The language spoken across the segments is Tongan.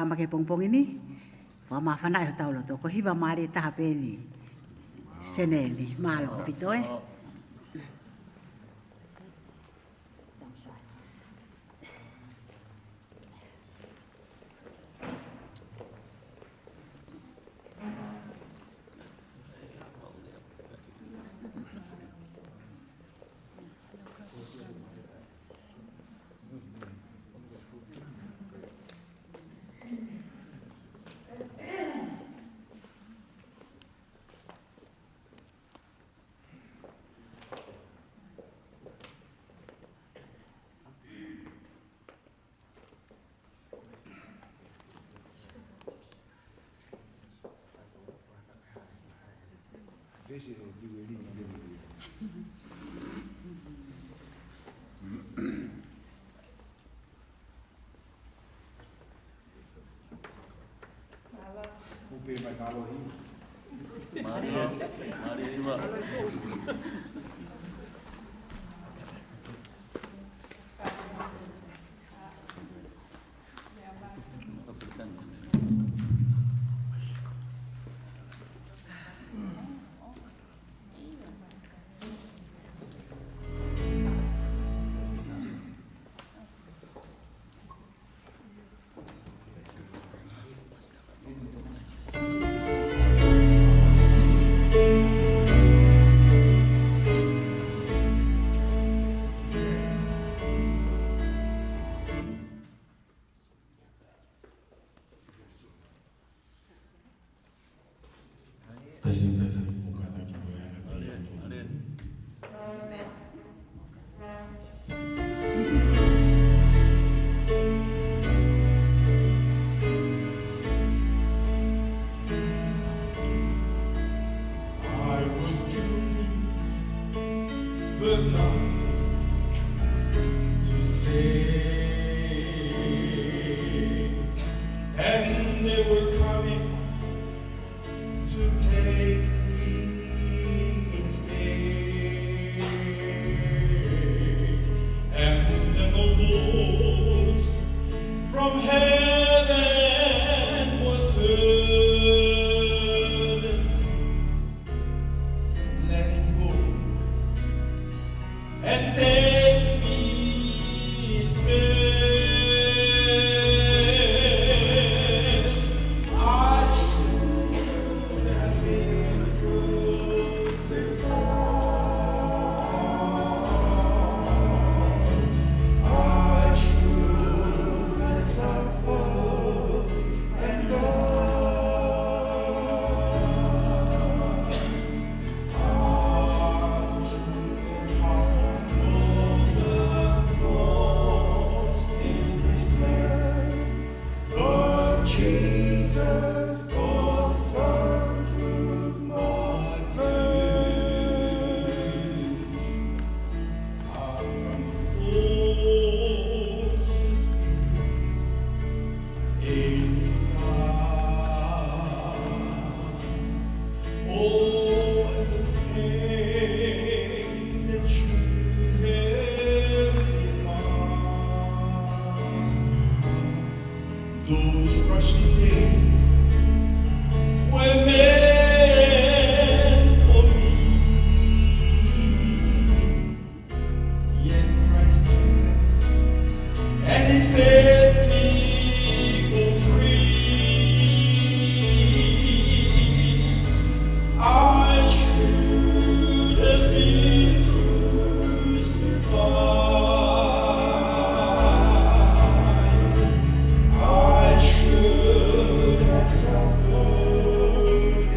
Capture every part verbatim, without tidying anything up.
Tama ki he pongipongi ni, fakamāfana ʻi hotau loto, ko e hiva mālie taha pē eni. Seneli, mālō ʻaupito ē. Upe mai kalo hi. Mālie, mālie hiva. I was guilty, but nothing to say. And they were coming to take me instead. And then a voice from heaven was heard, "Let him go and take me instead." I should have been crucified. I should have suffered and died. Those crushing days were meant for me. Yet Christ took them, and he set me free. I should have been crucified. I should have suffered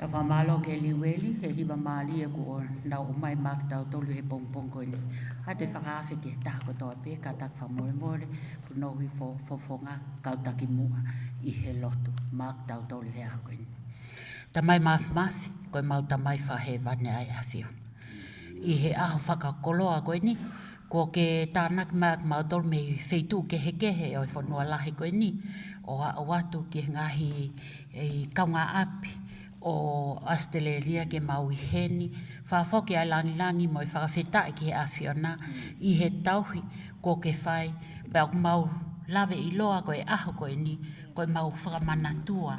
Fakamālō ki he Liueli, he hiva mālie kuo nau ʻomai maʻa kitautolu he pongipongi ko eni. ʻOatu e fakaafe ki he taha kotoa pē, kātaki fakamolemole, punouhi fo-, fofonga, kau taki muʻa ʻi he lotu maʻa kitautolu he ʻaho ko eni. Tamai Māfimafi, ko ʻemau Tamai Fakahēvani ʻa e ʻAfiona. ʻI he ʻaho fakakoloa ko eni, kuo ke tānaki mai kimautolu mei he feituʻu kehekehe ʻo e fonua lahi ko eni, ʻo aʻu atu ki he ngaahi, e, kaungāʻapi ʻo ʻAositelēlia ke mau ʻi heni, fakafoki ʻa e langilangi mo e fakafetaʻi ki he ʻAfiona ʻi he tauhi kuo ke fai, pea ʻoku mau laveʻiloa ko e ʻaho ko eni, ko ʻemau fakamanatua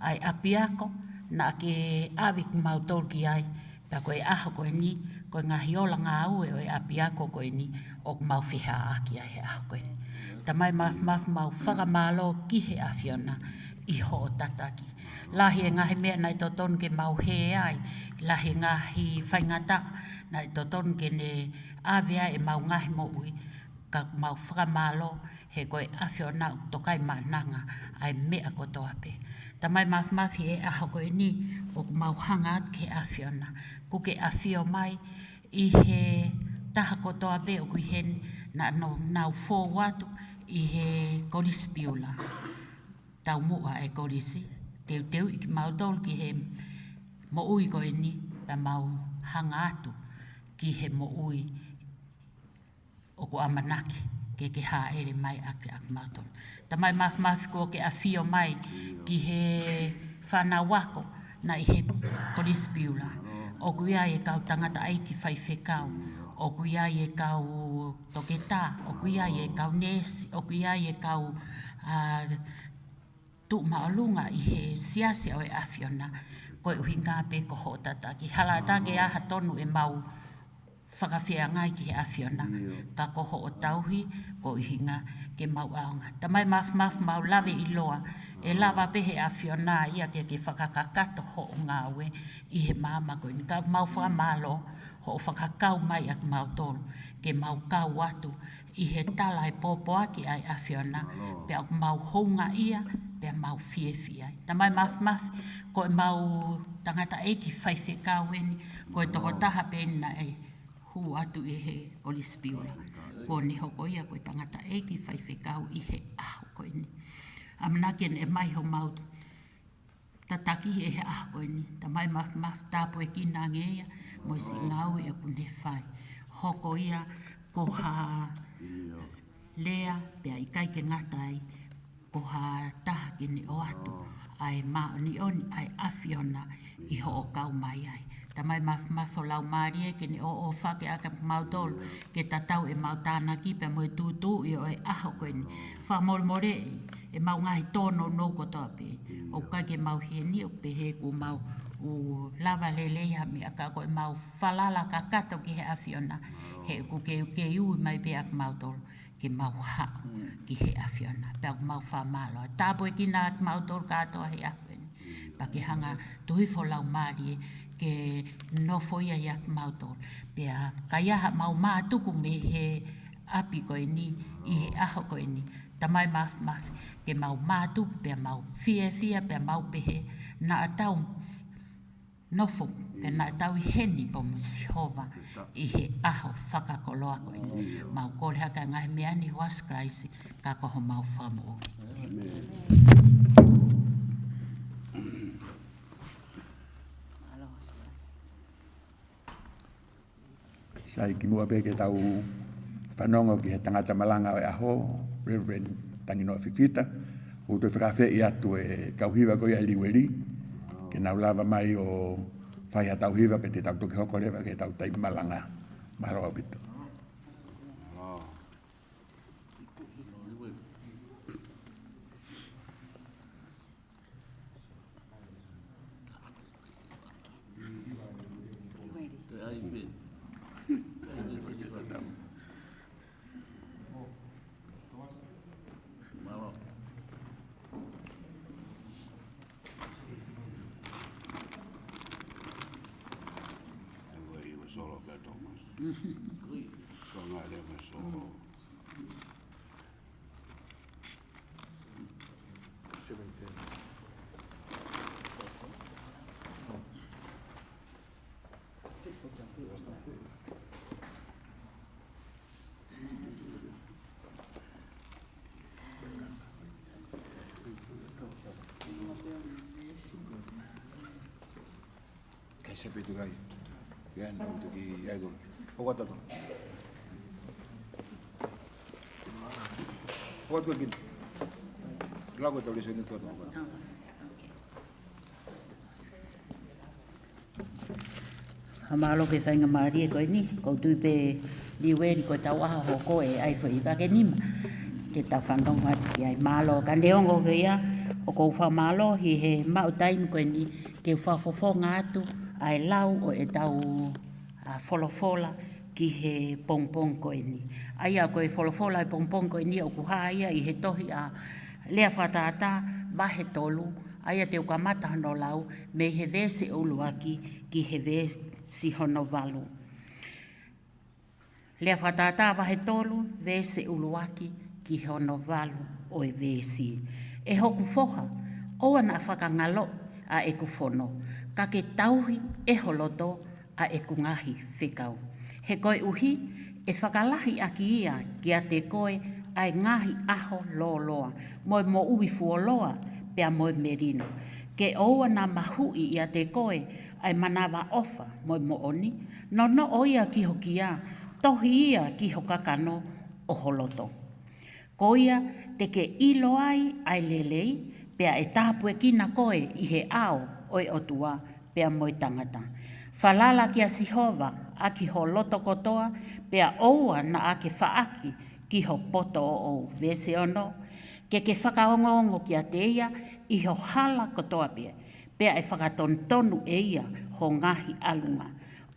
ʻa e ʻapiako naʻa ke ʻave kimautolu ki ai, pea ko e ʻaho ko eni, ko e ngaahi ola ngāue ʻo e ʻapiako ko eni, ʻoku mau fehāʻaki ai he ʻaho ko eni. Tamai Māfimafi, mau fakamālō ki he ʻAfiona ʻi hoʻo tataki. Lahi e ngaahi meʻa naʻe totonu ke mau hē ai, lahi e ngaahi faingataʻa naʻe totonu ke ne ʻave ai ʻemau ngaahi moʻui, ka mau fakamālō he ko e ʻAfiona ʻoku tokaimaʻananga ʻa e meʻa kotoa pē. Tamai Māfimafi, he ʻaho ko eni ʻoku mau hanga atu ki he ʻAfiona. Kuo ke ʻafio mai ʻi he taha kotoa pē ʻoku ʻi heni, naʻa nau, nau fou atu ʻi he Kolisi Piula. Taumuʻa e kolisi, teuteuʻi kimautolu ki he moʻui ko eni, pea mau hanga atu ki he moʻui ʻoku ʻamanaki ke ke hāʻele mai ʻaki, ʻaki kimautolu. Tamai Māfimafi, kuo ke ʻafio mai ki he fānau ako naʻe ʻi he Kolisi Piula. ʻOku ʻi ai e kau tangataʻeiki faifekau, ʻoku ʻi ai e kau toketā, ʻoku ʻi ai e kau neesi, ʻoku ʻi ai e kau, a, tuʻu māʻolunga ʻi he siasi ʻo e ʻAfiona, ko e ʻuhinga pē ko hoʻo tataki. Hala ʻatā ke ʻi ai ha tonu ʻemau fakafeangai ki he ʻAfiona, ka ko hoʻo tauhi, ko e ʻuhinga ke mau ʻaonga. Tamai Māfimafi, mau laveʻiloa, ʻe lava pē he ʻAfiona ia ke ke fakakakato hoʻo ngāue ʻi he māmani ko eni. Ka mau fakamālō hoʻo fakakau mai ʻaki kimautolu, ke mau kau atu ʻi he tala e pōpoaki ʻa e ʻAfiona, pea ʻoku mau houngaʻia, pea mau fiefia ai. Tamai Māfimafi, ko ʻemau tangataʻeiki faifekau eni, ko e tokotaha pē eni naʻe hū atu ʻi he Kolisi Piula. Kuo ne hoko ia ko e tangataʻeiki faifekau ʻi he ʻaho ko eni. ʻAmanaki ʻe ʻomai homau tataki ʻi he ʻaho ko eni. Tamai Māfimafi, tāpuekina ange ia mo e siʻi ngāue ʻoku ne fai. Hoko ia ko ha lea, pea ʻikai ke ngata ai, ko ha taha ke ne ʻoatu ʻa e māʻoniʻoni ʻa e ʻAfiona ʻi hoʻo kau mai ai. Tamai Māfimafi, ho Laumālie ke ne ʻōʻōfaki ʻaki kimautolu, ke tatau ʻemau tānaki pea mo e tūtuuʻi ʻo e ʻaho ko eni. Fakamolemoleʻi ʻemau ngaahi tōnounou kotoa pē. ʻOku ʻikai ke mau ʻi heni ʻo pehē kuo mau lava lelei ha meʻa, ka ko ʻemau falala kakato ki he ʻAfiona, he ʻoku ke, ke ui mai pē ʻa kimautolu ke mau haʻu ki he ʻAfiona. Pea ʻoku mau fakamālō. Tāpuekina ʻa kimautolu kātoa he ʻaho ni. Pea ke hanga tuhi ho Laumālie ke nofo ia ʻia kimautolu. Pea ka ʻi ai haʻamau mātuku mei he ʻapi ko eni ʻi he ʻaho ko eni, Tamai Māfimafi, ke mau mātuku pea mau fiefia pea mau pehē, naʻa tau nofo, pea naʻa tau ʻi heni pea mo Sihova ʻi he ʻaho fakakoloa ko eni. Mau kole hake ʻa e ngaahi meʻa ni ʻi he huafa ʻo Kalaisi, ka ko homau Fakamoʻui. Sai, kimuʻa pē ke tau fanongo ki he tangata malanga ʻo e ʻaho, Reverend Tanginoa Fifita, ʻoku ou toe fakaafeʻi atu e kau hiva ko ia ʻa Liueli, ke nau lava mai ʻo fai haʻatau hiva pea te tau toki hoko leva ki heʻetau taimi malanga. Mālō ʻaupito. He pē te kai. Ia, nau te ki ai kolo. Hoko atu atu. Hoko atu kina. Lau ko e tau lese ni atu atu. Fakamālō ki he faingamālie ko eni, ʻoku ou tui pē Liueli ko e tau ʻaho hoko ē ʻai foʻi vake nima. Ke tau fanongo atu ki ai mālō ka neongo ko ia, ʻoku ou fakamālō ʻi he maʻu taimi ko eni, ke u fakafofonga atu ʻa e lau ʻo e tau ʻa folofola ki he pongipongi ko eni. ʻA ia ko e folofola he pongipongi ko eni ʻoku hā ia ʻi he tohi ʻa Lea Fakatātā vahe tolu, ʻa ia te u kamata hono lau mei he veesi ʻuluaki ki he veesi hono valu. Lea Fakatātā vahe tolu, veesi ʻuluaki ki hono valu ʻo e veesi. ʻE hoku foha, ʻoua naʻa fakangaloʻi ʻa ʻeku fono, ka ke tauhi ʻe ho loto ʻa ʻeku ngaahi fekau. He koeʻuhi, ʻe fakalahi ʻaki ia kiate koe ʻa e ngaahi ʻaho lōloa, mo e moʻui fuoloa, pea mo e melino. Ke ʻoua naʻa mahuʻi ʻiate koe ʻa e manavaʻofa mo e moʻoni, nonoʻo ia ki ho kia, tohi ia ki ho kakano ʻo ho loto. Ko ia te ke ʻilo ai ʻa e lelei, pea ʻe tāpuekina koe ʻi he ʻao ʻo e ʻOtua, pea mo e tangata. Falala kia Sihova ʻaki ho loto kotoa, pea ʻoua naʻa ke faʻaki ki ho poto ʻoʻou. Veesi ono, ke ke fakaongoongo kiate ia ʻi ho hala kotoa pē, pea ʻe fakatonutonu ʻe ia ho ngaahi ʻalunga.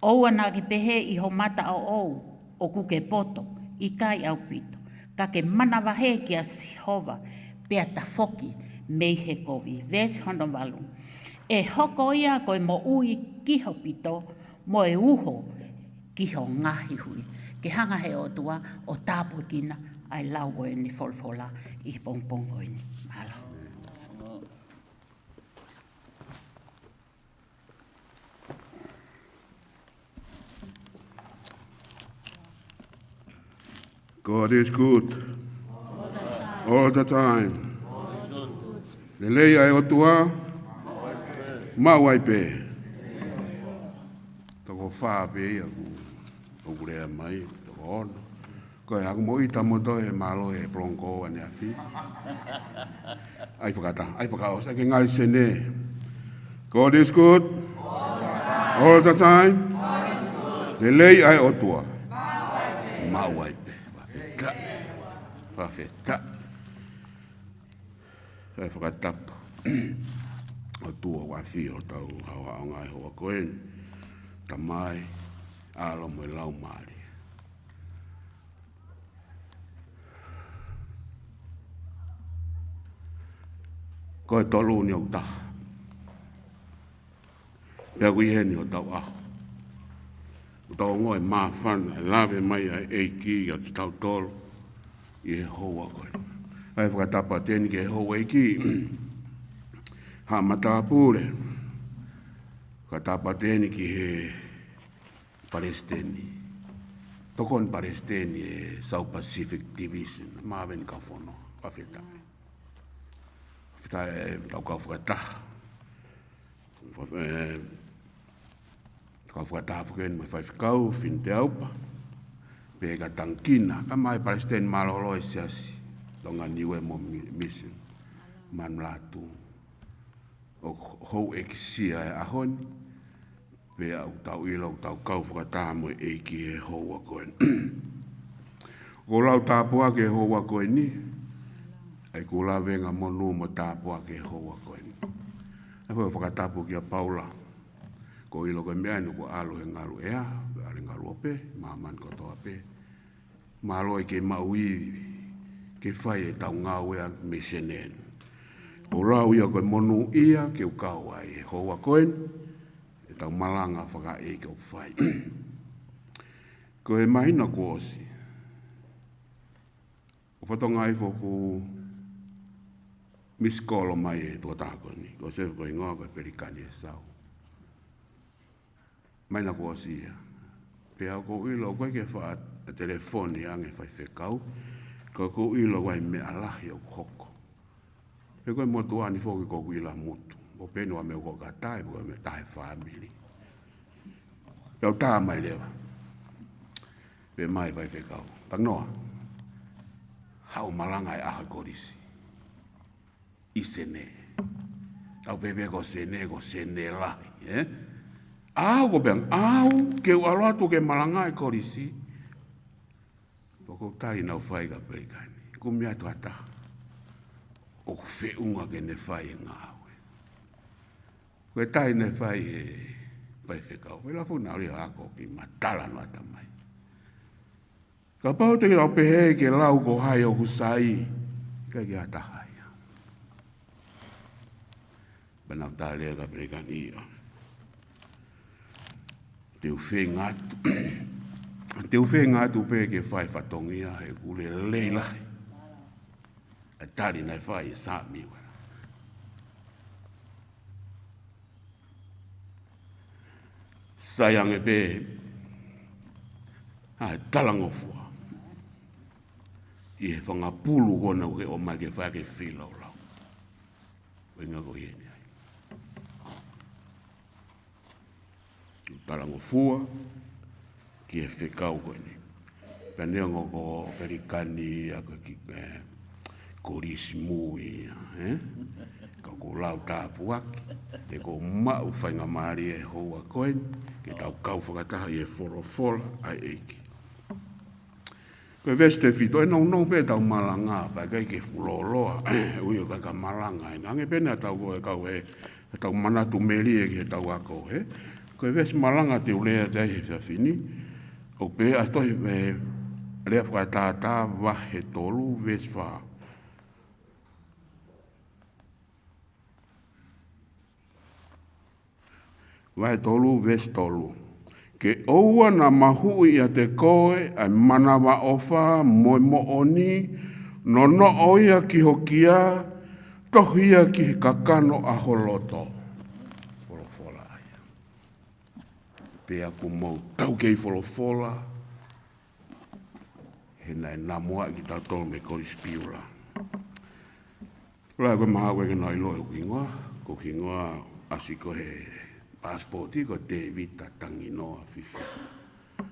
ʻOua naʻa ke pehē ʻi ho mata ʻoʻou, ʻoku ke poto, ʻikai ʻaupito. Ka ke manavahē kia Sihova, pea tafoki mei he kovi. Veesi hono valu, ʻe hoko ia ko e moʻui ki ho pito, mo e uho ki ho ngaahi hui. Ke hanga he ʻOtua ʻo tāpuekina ʻa e lau ʻo ʻene folofola ʻi he pongipongi ko eni. Mālō. God is good. All the time. Lelei ʻa e ʻOtua. Maʻu ai pē. Toko fā pē ia ʻoku, ʻoku lea mai, toko ono. Ko e haku mo ita mo toe mālō e polongo ʻaneafi. ʻAi fakata, ʻai fakaʻosi, ʻai ke ngali sene. God is good. All the time. Lelei ʻa e ʻOtua. Maʻu ai pē. Fakafetaʻi. Fakafetaʻi. ʻAi fakatapu. ʻOtua ʻoku ʻafio ʻi hotau haohaoa ngaahi houa ko eni. Tamai, ʻAlo mo e Laumālie. Ko e tolu ni ʻoku taha. Pea ʻoku ʻi heni hotau ʻaho. ʻOku tau ongoʻi e māfana, e lave mai ʻa e ʻEiki ʻia kitautolu ʻi he houa ko eni. ʻAi fakatapu atu eni ki he houʻeiki, Haʻa Matāpule. Fakatapu atu eni ki he Palesiteni, tokoni Palesiteni e South Pacific Division, Maveni Kafono, fakafetaʻi. Fakafetaʻi, e, tau kau fakataha. Fa-, e, kau fakataha foki eni mo e faifekau, Fine Teaupa. Pea ka tangikina, kae ʻumaʻā e Palesiteni mālōlō e Siasi Tonga Niue mo e mi-, Mission. Manulatu. ʻOku houʻeikisia e ʻaho ni, pea ʻoku tau ʻilo ʻoku tau kau fakataha mo e ʻEiki he houa ko eni. ʻOku lau tāpuaki he houa ko eni, ʻa e ʻeku lavenga monū mo tāpuaki he houa ko eni. ʻAi foʻi fakatapu kia Paula, ʻoku ou ʻilo ko e meʻa eni ʻoku ʻalu he ngalu ʻea, pea ʻalu he ngalu ope, māmani kotoa pē. Mālō e ke maʻu ivi, ke fai e tau ngāue ʻa e misiona. ʻOku lau ia ko e monūʻia ke u kau ai he houa ko eni, e tau malanga fakaʻeiki ʻoku fai. Ko e māhina kuo ʻosi, ʻoku fatongia ai foku miss call mai e tokotaha ko eni, ko e se ko e hingoa ko e Pelikani e Sau. Māhina kuo ʻosi ia. Pea ʻoku ou ʻilo ʻoku ʻikai ke faʻa telefoni ange faifekau, ka ʻoku ou ʻilo ʻoku ʻi ai e meʻa lahi ʻoku hoko. He ko e motuʻa ni foki ʻoku ʻi Lamutu. ʻO pehē ni ʻoku ʻi ai e meʻa ʻoku kātaki, ʻoku ʻi ai e meʻa taʻefāmili. Tau tā mai leva. Pehē mai e faifekau, Talanoa, haʻu ʻo malanga he ʻaho e kolisi ʻi Senē. Tau pehē ko Senē, ko Senē lahi, ē? ʻAu, ko e pehē, ʻau ke u ʻalu atu ke malanga he kolisi. Pea ko e tali naʻe fai kia Pelikani, kumi atu ha taha ʻoku feʻunga ke ne fai e ngāue. Ko e tali naʻe fai ʻe he faifekau, ʻi he lafu naʻe ʻalu ʻo ako ki matala no ata mai. Kapau te ke lau pehē ke lau ko hai ʻoku sai, ʻikai ke ʻi ai ha taha ia. Pea naʻe tali ʻe Pelikani ia, te u feinga atu, te u feinga atu pē ke fai fatongia he ʻoku lelei lahi e tali naʻe fai ʻe Samiuela. Sai ange pē ʻa e talangofua ʻi he fanga pulu ko ena ʻoku ke ʻomai ke fai ʻaki e feilaulau. Ko e ʻuhinga ko eni ai. Talangofua ki he fekau ko eni. Pea neongo ko Pelikani ia ko e kiʻi, eh, kolisi mui ia, eh? Ka ʻoku ou lau tāpuaki, he ʻoku ou maʻu faingamālie he houa ko eni, ke tau kau fakataha ʻi he folofola ʻa e ʻEiki. Ko e veesi tefito, ʻe nounou pē ʻetau malanga, pea ʻikai ke fuʻu lōloa, ʻuhi ʻoku ʻikai ke malanga, ʻe hangē pē naʻa tau ko e kau he, ʻetau manatu melie ki heʻetau ako, he. Ko e veesi malanga te u lea atu ai he efiafi ni, ʻoku pehē ʻa e tohi, eh, Lea Fakatātā vahe tolu, veesi fā. Vahe tolu, veesi tolu. Ke ʻoua naʻa mahuʻi ʻiate koe ʻa e manavaʻofa mo e moʻoni, nonoʻo ia ki ho kia, tohi ia ki he kakano ʻa ho loto. Folofola ia. Pea ʻoku mou taukei folofola, he naʻe namuaʻi kitautolu mei Kolisi Piula. Lahi ko e maha ko e ke nau ʻilo hoku hingoa, ko hoku hingoa ʻasi ko he passport ko Tēvita Tanginoa Fifita.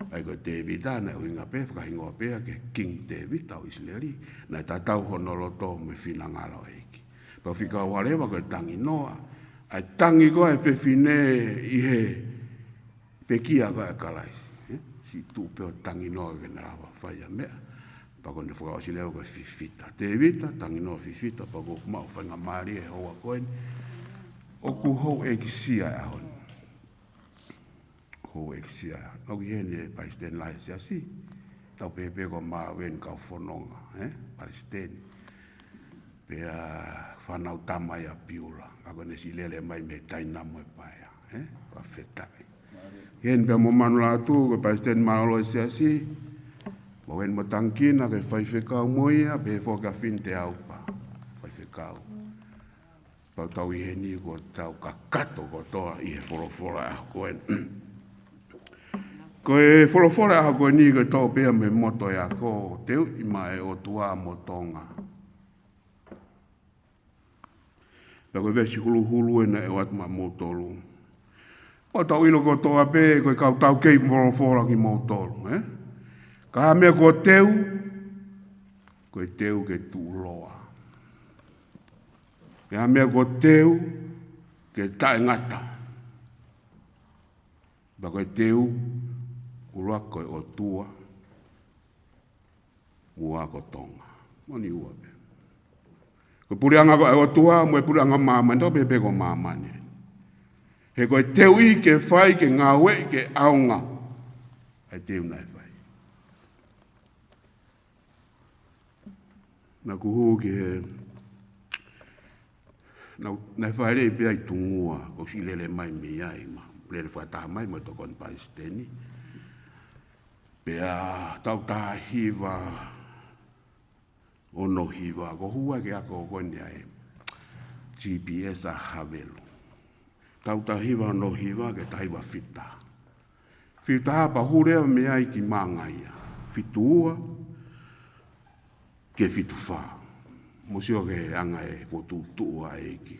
ʻA ia ko Tēvita naʻe ʻuhinga pē, fakahingoa pē ia ki he Kingi Tēvita ʻo ʻIsileli, naʻe tatau hono loto mo e finangalo ʻo e ʻEiki. Pea fika ua leva ko e Tanginoa, ʻa e tangi ko ē ʻa e fefine ʻi he pekia ko ē ʻa Kalaisi, ē? Siʻi tuʻu pē ʻo Tanginoa ke ne lava fai ʻa e meʻa. Pea ko ʻene fakaʻosi leva ko e Fifita. Tēvita Tanginoa Fifita, pea ʻoku ou maʻu faingamālie he houa ko eni ʻoku houʻeiki sia e ʻaho ni. Houʻeiki sia. Naʻa ku ʻi heni he palesiteni lahi ʻo e siasi. Tau pehē pē ko Maveni Kaufononga, ē? Palesiteni. Pea fānau tama ia ʻa Piula. Ka ko ʻene siʻi lele mai mei he Tainamo ʻo e Paea, ē? Fakafetaʻi. Heni pea mo Manulatu, ko e palesiteni mālōlō ʻo e siasi. Mo Veni mo Tangikina, ko e faifekau mo ia, pehē foki kia Fini Teaupa. Faifekau. Pea tau ʻi heni ko ʻetau kakato kotoa ʻi he folofola ʻaho ko eni. Ko e folofola ʻaho ko eni ko e toʻo pē ia mei he moto e ako, Teuʻi mai e ʻOtua mo Tonga. Pea ko e veesi huluhulu ena ʻe ʻoatu maʻa moutolu. Pea tau ʻilo kotoa pē, ko e kau taukei folofola kimoutolu, ē? Ka ha meʻa kuo teu, ko e teu ke tuʻuloa. Pea ha meʻa kuo teu, ke taʻengata. Pea ko e teu, ʻuluaki ko e ʻOtua, mo e ako Tonga. Moʻoni ua pē. Ko e puleʻanga ko ē ʻa e ʻOtua, mo e puleʻanga māmani, tau pehē pē ko māmani. He ko e teuʻi ke fai, ke ngāueʻi, ke ʻaonga. ʻA e teu naʻe fai. Naʻa ku hū ki he, naʻa, naʻe fāʻeleʻi pē ʻa e tungua, ʻo siʻi lele mai mei ai ma. Lele fakataha mai mo e tokoni palesiteni. Pea taʻu taha hiva ono hiva, ko e hū ai ke ako ko eni ʻa e G P S ʻa Havelu. Taʻu taha hiva ono hiva ki he taha hiva fitu taha. Fitu taha pea hū leva mei ai ki Mangaia. Fitu ua ki he fitu fā. Mou sio ki he anga e fokotuʻutuʻu ʻa e ʻEiki.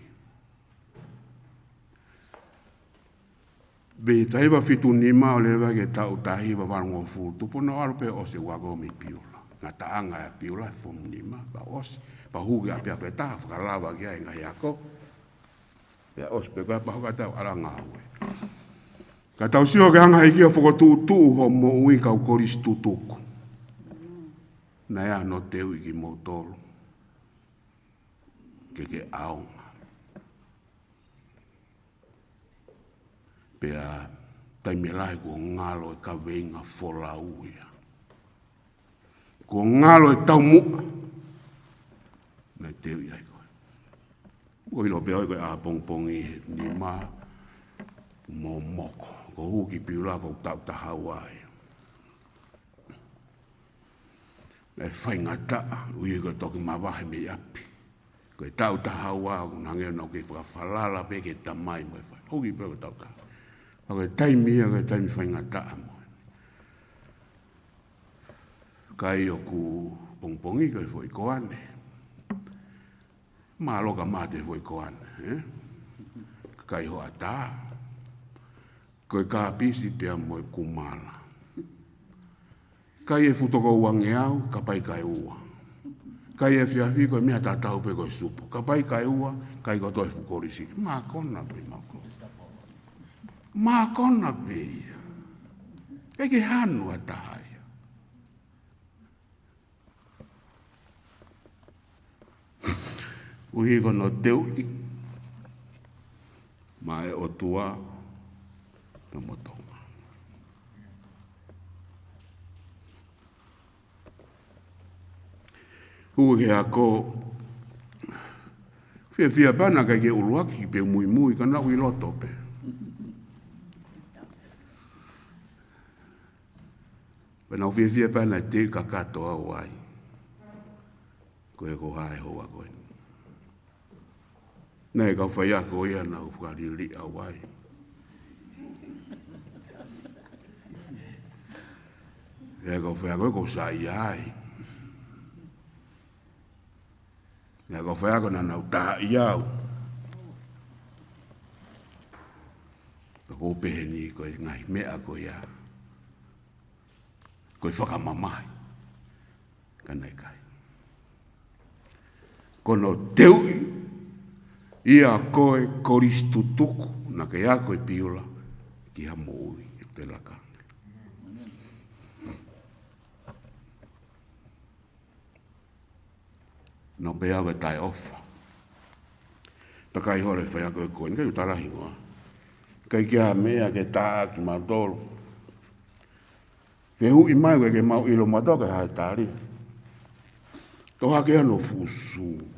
Mei taha hiva fitu nima ʻo lele ki he taʻu taha hiva valungofulu, tupu naʻe ʻalu pē ʻo ʻosi ʻeku ako mei Piula. Ngataʻanga ʻa Piula he fomu nima, pea ʻosi, pea hū ki ʻapiako ʻe taha, fakalava ki ai e ngaahi ako. Pea ʻosi pē ko ia pea hoko atu ʻeku ʻalu ngāue. Ka tau sio ki he anga ʻo e ʻEiki ʻo fokotuʻutuʻu hoʻo moʻui kau kolisi tutuku. Naʻe ʻi ai hono teuʻi kimoutolu ke ke ʻaonga. Pea taimi lahi kuo ngalo e kaveinga folau ia. Kuo ngalo e taumuʻa. Naʻe teuʻi ai koe. Ko e ʻilo pē ʻoku ʻi ai ko e ʻapongipongi he nima, momoko. Ko e hū ki Piula ko e taʻu taha ua ia. Naʻe faingataʻa, ʻuhi ko e toki mavahe mei ʻapi. Ko e taʻu taha ua, ʻoku nau hangē naʻa nau kei fakafalala pē ki he tamai mo e faʻē. Hū ki Piula ko e taʻu taha. Ka ko e taimi ia, ko e taimi faingataʻa mo. Kai ʻoku pongipongi ko e foʻi koane. Mālō ka mate foʻi koane, ē? Kai hoʻatā. Ko e kāpisi pea mo e kumala. Kai e fuʻu toko uangeau, kapau ʻe kai ua. Kai efiafi ko e meʻa tatau pē ko e supu. Kapau ʻe kai ua, kai kotoa e fuʻu kolisi. Mākona pē, mākona. Mākona pē ia. ʻIkai ke hanu ha taha ia. ʻUhi ko hono teuʻi maʻa e ʻOtua pea mo Tonga. Hū ki he ako, fiefia pē naʻe ʻikai ke ʻuluaki pē muimui ka naʻe ʻi loto pē. Pea naʻe fiefia pē naʻe teuʻi kakato au ai. Ko e ko hai hoa ko eni. Naʻe kau faiako ia naʻa ku fakaliliʻa au ai. ʻE kau faiako ia kou saiʻia ai. ʻE kau faiako naʻa nau taaʻi au. Pea kou pehē ni ko e ngaahi meʻa ko ia. Ko e fakamamahi. Ka naʻe ʻikai. Ko hono teuʻi ia ko e kolisi tutuku, naʻa ke ako ʻi Piula, ki ha moʻui, ʻo te laka. Naʻa pē au ke taʻeʻofa. Takai holo e faiako ko eni, ʻikai ke u tala hingoa. ʻIkai ke ʻi ai ha meʻa ke tā kimautolu. Fehuʻi mai ʻoku ʻikai ke mau ʻilo mautolu ke hā e tali. Toʻo hake hono fuʻu sū.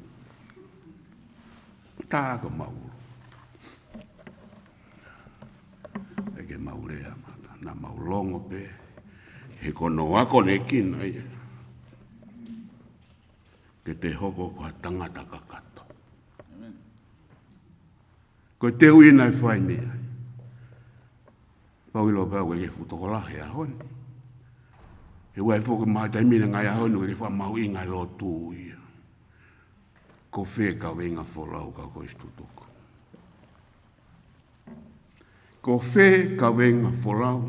Tā ko mau. ʻIkai ke mau lea mata. Naʻa mau longo pē. He ko hono ako naʻekina ia. Ke te hoko ko ha tangata kakato. Ko e teuʻi naʻe fai mei ai. Pau ʻilo pē ʻoku ʻikai ke fuʻu tokolahi he ʻaho ni. He ʻoku ʻi ai foki mo e taimi ʻi he ngaahi ʻaho ni ʻoku ʻikai ke faʻa mahuʻinga e lotu ia. Ko fē kaveinga folau kau kolisi tutuku. Ko fē kaveinga folau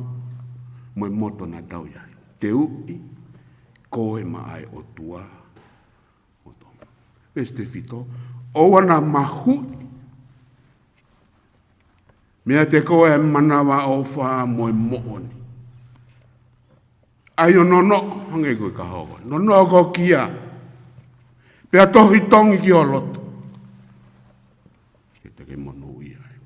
mo e moto naʻa tau ʻi ai. Teuʻi koe maʻa e ʻOtua. Veesi tefito, ʻoua naʻa mahuʻi meiate koe ʻa e manavaʻofa mo e moʻoni. ʻA ia ʻoku nonoʻo, hangē ko e kahoa ko ē. Nonoʻo ko e kia. Pea tohi tongi ki ho loto. Ke te ke monūʻia ai.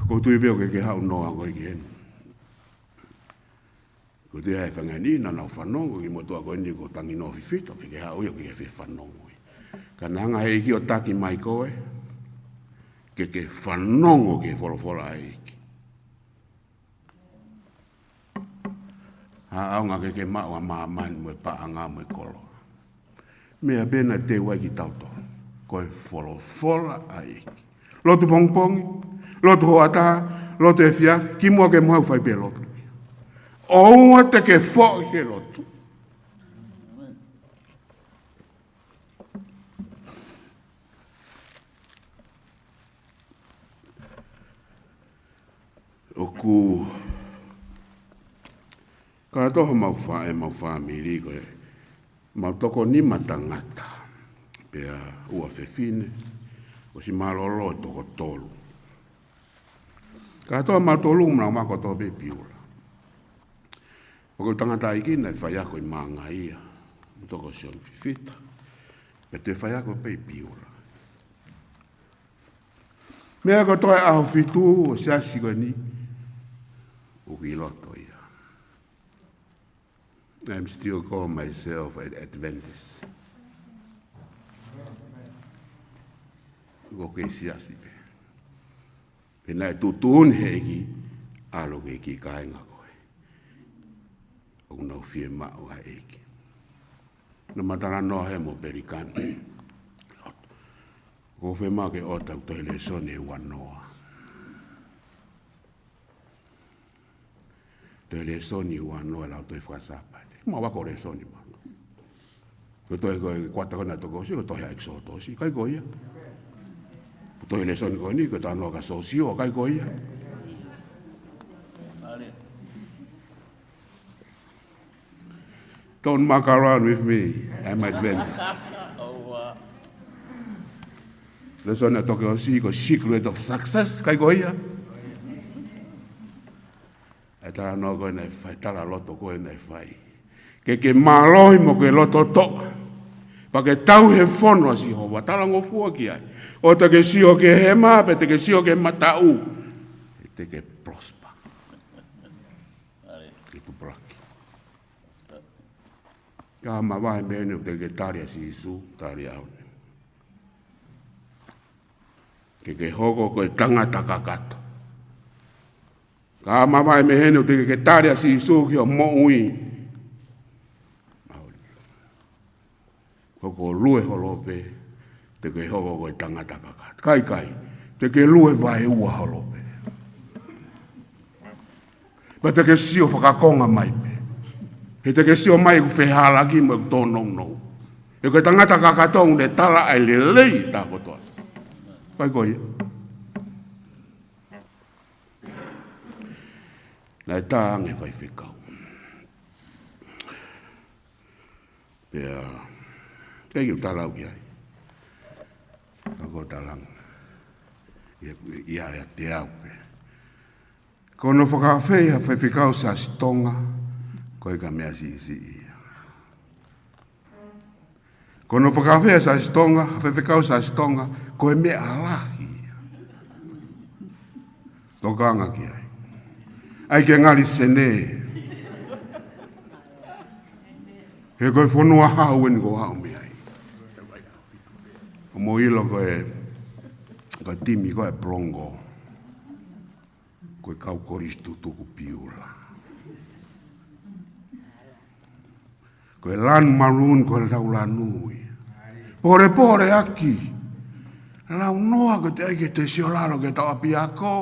ʻOku ou tui pē ʻoku ʻikai ke haʻu noa koe ki heni. ʻOku ou tui ʻa e fanga ni naʻa nau fanongo ki he motuʻa ko eni ko Tangino Fifito, ʻikai ke haʻu ia ʻoku ʻikai ke fanongo ia. Ka naʻe hanga he ʻEiki ʻo taki mai koe, ke ke fanongo ki he folofola ʻa e ʻEiki. ʻAonga ke ke maʻu ʻa māmani mo e paʻanga mo e koloa. Meʻa pē naʻe teu ai kitautolu. Ko e folofola ʻa e ʻEiki. Lotu pongipongi, lotu hoʻatā, lotu efiafi, kimuʻa ke mau fai pē lotu. ʻOua te ke foʻi he lotu. ʻOku kātoa homau fā-, ʻemau fāmili ko e mau toko nima tangata. Pea ua fefine, ʻosi mālōlō e toko tolu. Kātoa mau tolu mau mako tō pē Piula. ʻOku ou tangataʻeiki naʻe faiako ʻi Mangaia, mo toko Sione Fifita. Pea toe faiako pē ʻi Piula. Meʻa ko e toe ʻaho fitu ʻo e siasi ko eni, ʻoku ʻi loto ia. I'm still call myself an Adventist. ʻOku ou kei siasi pē. Pea naʻe tuʻutuʻuni he ʻEiki, ʻalu ki he kāinga ko ē ʻoku nau fiemaʻu ʻa e ʻEiki. Naʻa ma talanoa he mo Pelikani. ʻOku ou fiemaʻu ke ʻoatu ʻeku tohi lēsoni ʻe ua noa. Tohi lēsoni ʻe ua noa ʻi he Lautohi Fakasāpate. Ma vako lēsoni ma. Ko e tohi ko e kuata ko ena toko ʻosi, ko e tohi ʻa ʻEkisoto ʻosi, ʻikai ko ia. Ko e tohi lēsoni ko eni, ko e talanoa kia Siosiua, ʻikai ko ia. Don't muck around with me, I'm Adventist. Lēsoni ʻa e toko ʻosi, ko e Secret of Success, ʻikai ko ia. ʻA e talanoa ko ē naʻe fai, talaloto ko ē naʻe fai. Ke ke mālohi mo ke loto toʻa. Pea ke tauhi e fono ʻa Sihova, talangofua ki ai. ʻOua te ke sio ki he hema, pe te ke sio ki he mataʻu. Te ke prosper. Ke tupulaki. Ka mavahe mei heni ʻoku teʻeki ke tali ʻa Sīsū, tali au. Ke ke hoko ko e tangata kakato. Ka mavahe mei heni ʻoku teʻeki ke tali ʻa Sīsū ki hoʻo moʻui. Hoko lue holo pē, te ke hoko ko e tangata kakato. Kaikai, te ke lue vaeua holo pē. Pea te ke sio fakakonga mai pē. He te ke sio mai ʻoku fehālaaki mo ʻoku tōnounou. He ko e tangata kakato ʻoku ne tala ʻa e lelei ʻi he taha kotoa. ʻIkai ko ia. Naʻe tā ange faifekau. Pea, ʻikai ke u tala au ki ai. Ka ko e talanga. Ia, ia, ia te au pē. Ko hono fakaafeʻi ha faifekau Siasi Tonga, ʻoku ʻikai ko ha meʻa siʻisiʻi ia. Ko hono fakaafeʻi ha Siasi Tonga, ha faifekau Siasi Tonga, ko e meʻa lahi ia. Tokanga ki ai. ʻAi ke ngali sene. He ko e fonua hau eni ʻoku ou haʻu mei ai. ʻOku mou ʻilo ko e, ko e timi ko e Bronco. Ko e kau kolisi tutuku Piula. Ko e lanu maroon, ko e lau lanu ia. Pōlepole ʻaki. Lau noa ko e teʻeki ke te sio lalo ki he tau ʻapiako.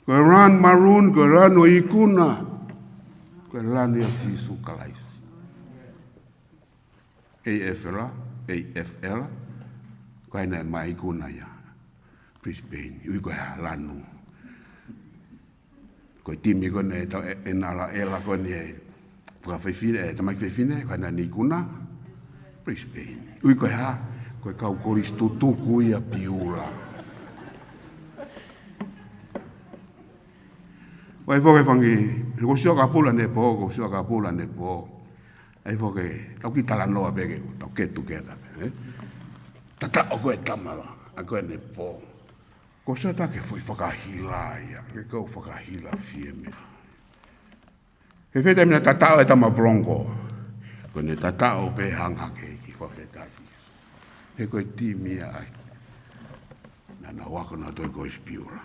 Ko e lanu maroon, ko e lanu ikuna. Ko e lanu ʻia Sīsū Kalaisi. A F L, A F L, ko ena ʻe maʻu ikuna ia. Brisbane, ui ko e lanu. Ko e timi ko ena ʻe tau e, e nala ela ko ena ʻe fakafefine, e tamaiki fefine, ko ena ʻene ikuna. Brisbane, ui ko e hā, ko e kau kolisi tutuku ia Piula. ʻOku ʻi ai foki e fanga kiʻi, ko Siokapula Nepo, ko Siokapula Nepo. ʻAi foki, tau kiʻi talanoa pē ke, tau get together, ē? Tataʻo ko e tama, ʻa ko ena Nepo. Ko Siota ke foʻi fakahila ia, ke kau fakahila fiemē. He feta mina tataʻo e tama Bronco. Ko ʻene tataʻo pē hanga ke ki fakafetaʻi. He ko e timi ia ai. Naʻa nau ako nautolu ko e Piula.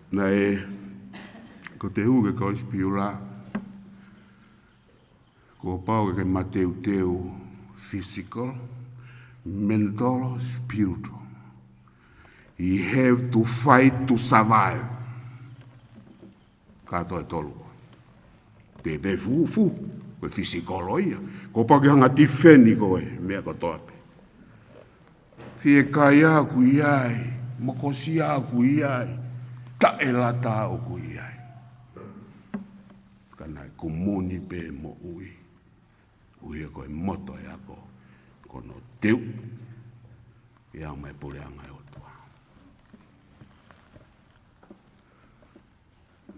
Naʻe, ko e hū ke ko e Piula, kuo pau ke mateuteu physical, mental, spiritual. You have to fight to survive. Kātoa ʻe tolu. Te pē fufu. Ko e fisikolo ia. Kuo pau ke hanga tifeni koe, meʻa kotoa pē. Fiekaia ʻoku ʻi ai, mokosia ʻoku ʻi ai, taʻelata ʻoku ʻi ai. Ka naʻe kumuni pē moʻui. ʻUhia ko e moto e ako, ko hono teu ia mai puleʻanga e ʻOtua.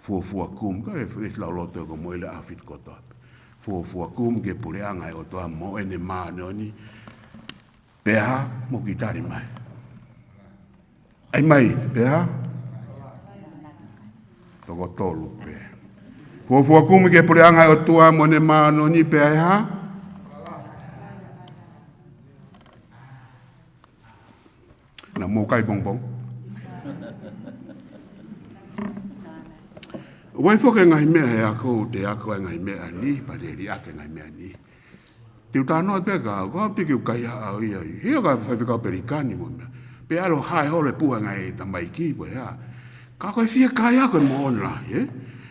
Fuofua kumi, ka e fes lau loto ko mo ile afit kotoa. Fuofua kumi ke puleʻanga e ʻOtua mo ʻene māʻoniʻoni, pea mo ki tali mai. ʻAi mai, pea toko tolu pē. Fuofua kumi ke puleʻanga e ʻOtua mo ʻene māʻoniʻoni, pea ʻe hā? Naʻa mou kai pongipongi. ʻOku ʻi ai foki e ngaahi meʻa he ako, te ako e ngaahi meʻa ni, pea te liʻaki e ngaahi meʻa ni. Te u talanoa pē ka, ko au te ke u kai haʻa au ia. He ka faifekau Pelikani mo meʻa. Pea ʻalu hae holo e puha ngaahi tamaiki pē ia. Ka ko e fiekaia ko e moʻoni lahi, ē?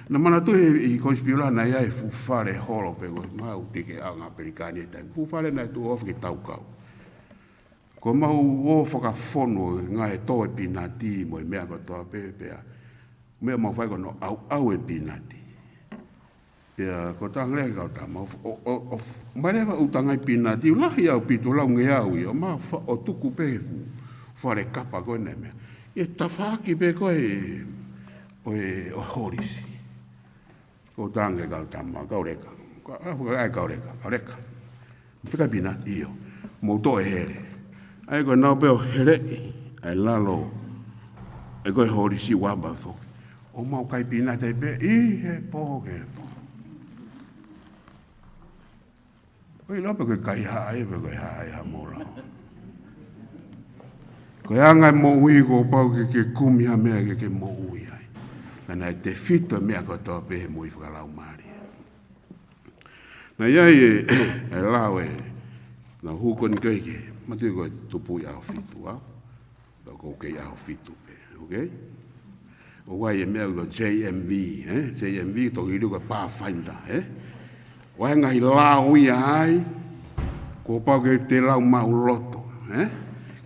Naʻa manatu he ʻi Koisipiula naʻe ʻi ai e fuʻu fale holo pē ko e mau te ke anga Pelikani e taimi. Fuʻu fale naʻe tuʻu ofi ke taukau. Ko mau ō fakafonu ngaahi tō e pinati mo e meʻa kotoa pē pea. Meʻa mau fai ko hono ʻauʻau e pinati. Pea ko e tangle kau tama, ʻo, ʻo, ʻo, mai leva ʻū tangai pinati, ʻū lahi ʻaupito, laungeau ia, ʻo ma fa-, ʻo tuku pē he fuʻu fale kapa ko ena meʻa. ʻE tafaʻaki pē ko e, ʻo e, ʻo e holisi. Ko e tangle kau tama, kau leka. Ka, a, ka, ai kau leka, kau leka. Fika pinati ʻio. Mou toʻo e hele. ʻAi ko e nau pē ʻo hele, ʻai lalo. ʻE ko e holisi ua ba foki. ʻO mau kai pinati ai pē, ʻi he pō ke pō. ʻOi, lau pē ko e kai haʻa ia, pē ko e haʻa ia ha mola. Ko e anga e moʻui kuo pau ke, ke kumi ha meʻa ke, ke moʻui ai. Ka naʻe tefito e meʻa kotoa pē he moʻui fakalaumālie. Naʻe ʻi ai e, e lao ē, naʻa hū ko eni ke, ke, ma tui ko e tupu ʻi ʻAhofitu, a? Pea ko e kei ʻAhofitu pē, okay? ʻOku ʻi ai e meʻa ko e J M V, ē? J M V toki liliu ko e Pathfinder, ē? ʻOku ʻi ai e ngaahi lao ia ai, kuo pau ke te lau maʻuloto, ē?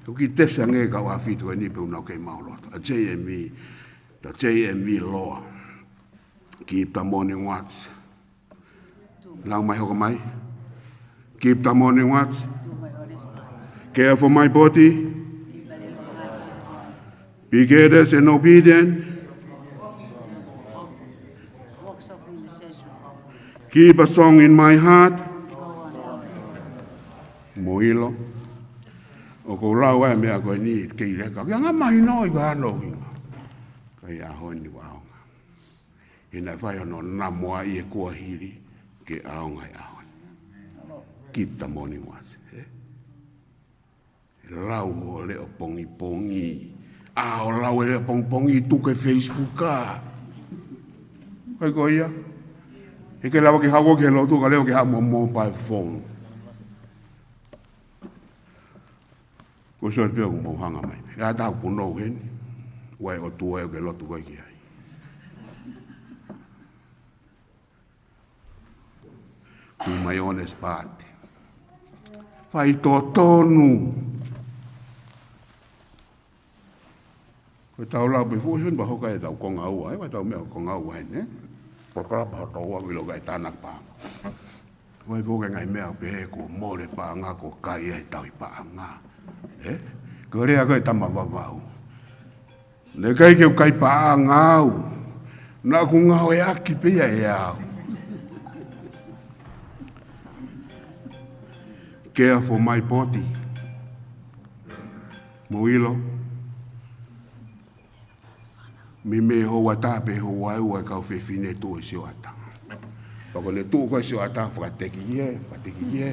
Ko e kiʻi tesi ange kau ʻAhofitu eni pē ʻoku nau kei maʻuloto. A J M V, the J M V law. Keep the morning watch. Lau mai, hoko mai. Keep the morning watch. Care for my body. Be careless and obedient. Keep a song in my heart. Mou ʻilo. ʻOku ou lau ʻa e meʻa ko eni kei leka. Ke anga mahino ʻi ka ano hinga. Ka ʻi he ʻaho ni ʻoku ʻaonga. He naʻe fai hono namoa ʻi he kuohili ke ʻaonga he ʻaho ni. Keep the morning watch, ē? Lau ʻo leʻo pongipongi. ʻA ʻo lau e leʻo pongipongi tuku he Facebook ā. Kai ko ia. He ke lava ke haʻu ki he lotu ka leo ke haʻu mo mobile phone. Ko e sio pē ʻoku mou hanga mai. ʻE ʻatā ʻoku punou heni. ʻOua ʻe ʻOtua ʻoku ke lotu koe ki ai. To my honest part. Faitotonu. Ko e tau lau pē fuʻu sio pē hoka e tau konga ua, ē, ko e tau meʻa konga ua eni, ē? Ko e kala pā tau ua ʻilo ka e tānaki paʻanga. Ko e ko e ngaahi meʻa pē he kuo mole paʻanga ko kai e tau ʻi paʻanga. Ē? Ko e lea ko e tama Vavaʻu. Naʻe ʻikai ke u kai paʻanga au. Naʻa ku ngāueʻaki pē ia ʻe au. Care for my body. Mou ʻilo. Meimei houa taha pe houa ua e kau fefine tuʻu he sioʻata. Pea ko ʻene tuʻu ko ē he sioʻata, fakateki ki hē, fakateki ki hē.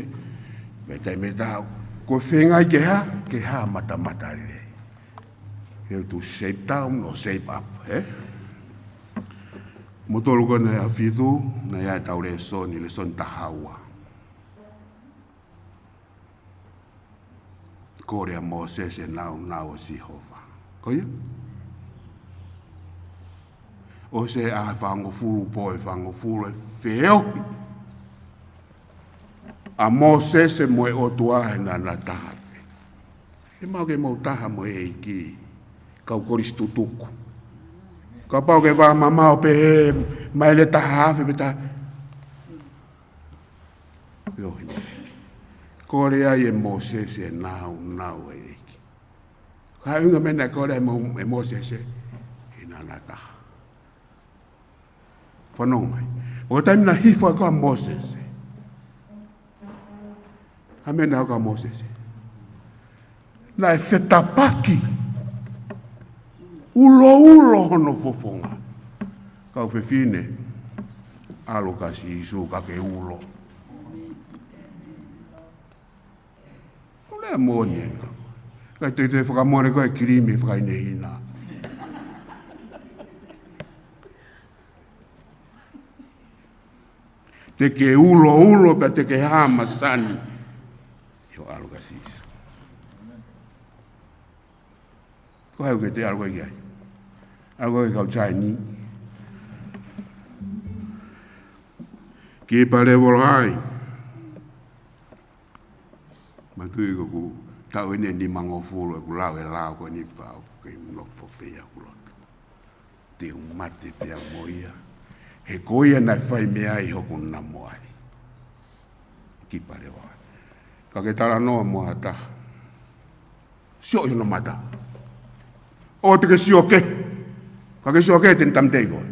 Pea taimi ʻe taha, ko e feinga ke hā, ke hā matamata lelei. He to shape down or shape up, ē? Mo tolu ko ena ʻAhofitu, naʻe ʻi ai e tau lēsoni, lēsoni taha ua. Kole ʻa Mōsese e nāunau ʻo Sihova. Ko ia? ʻOsi e ʻaho ʻe fāngofulu, pō ʻe fāngofulu ʻe feohi. ʻa Mōsese mo e ʻOtua he naʻa na taha pē. ʻE mau ke mau taha mo e ʻEiki, kau kolisi tutuku. Kapau ke vā mamao pē he maile taha afe pe taha. ʻIo, he ʻEiki. Kole ai ʻe Mōsese e nāunau ʻa e ʻEiki. Ka ʻuhinga meʻa naʻe kole ai mo-, ʻe Mōsese, he naʻa na taha. Fanongo mai. ʻO taimi naʻe hifo ai ko ē ʻa Mōsese. ʻA meʻa naʻe hoko ʻa Mōsese. Naʻe fetapaki. Uloulo hono fofonga. Kau fefine, ʻalu kia Sīsū ka ke ulo. ʻO lea moʻoni eni ka. Ka te te fakamole ko e kilimi fakahinehina. Te ke uloulo pea te ke hā masani. ʻIo, ʻalu kia Sīsū. Ko hai ʻoku ke ʻalu ko ē ki ai? ʻAlu ko ē ki he kau Chainī. Kipa levolo ai. Manatuʻi ko ʻeku taʻu ʻeni ʻe nimangofulu ʻeku lau e lao ko eni pea ʻoku kei nofo pē ia ʻi hoku loto. Te u mate pea mo ia. He ko ia naʻe fai mei ai hoku namoʻi. Kipa leva ai. Ka ke talanoa mo ha taha. Sio ʻi hono mata. ʻOua te ke sio kehe. Ka ke sio kehe te ne tāmateʻi koe.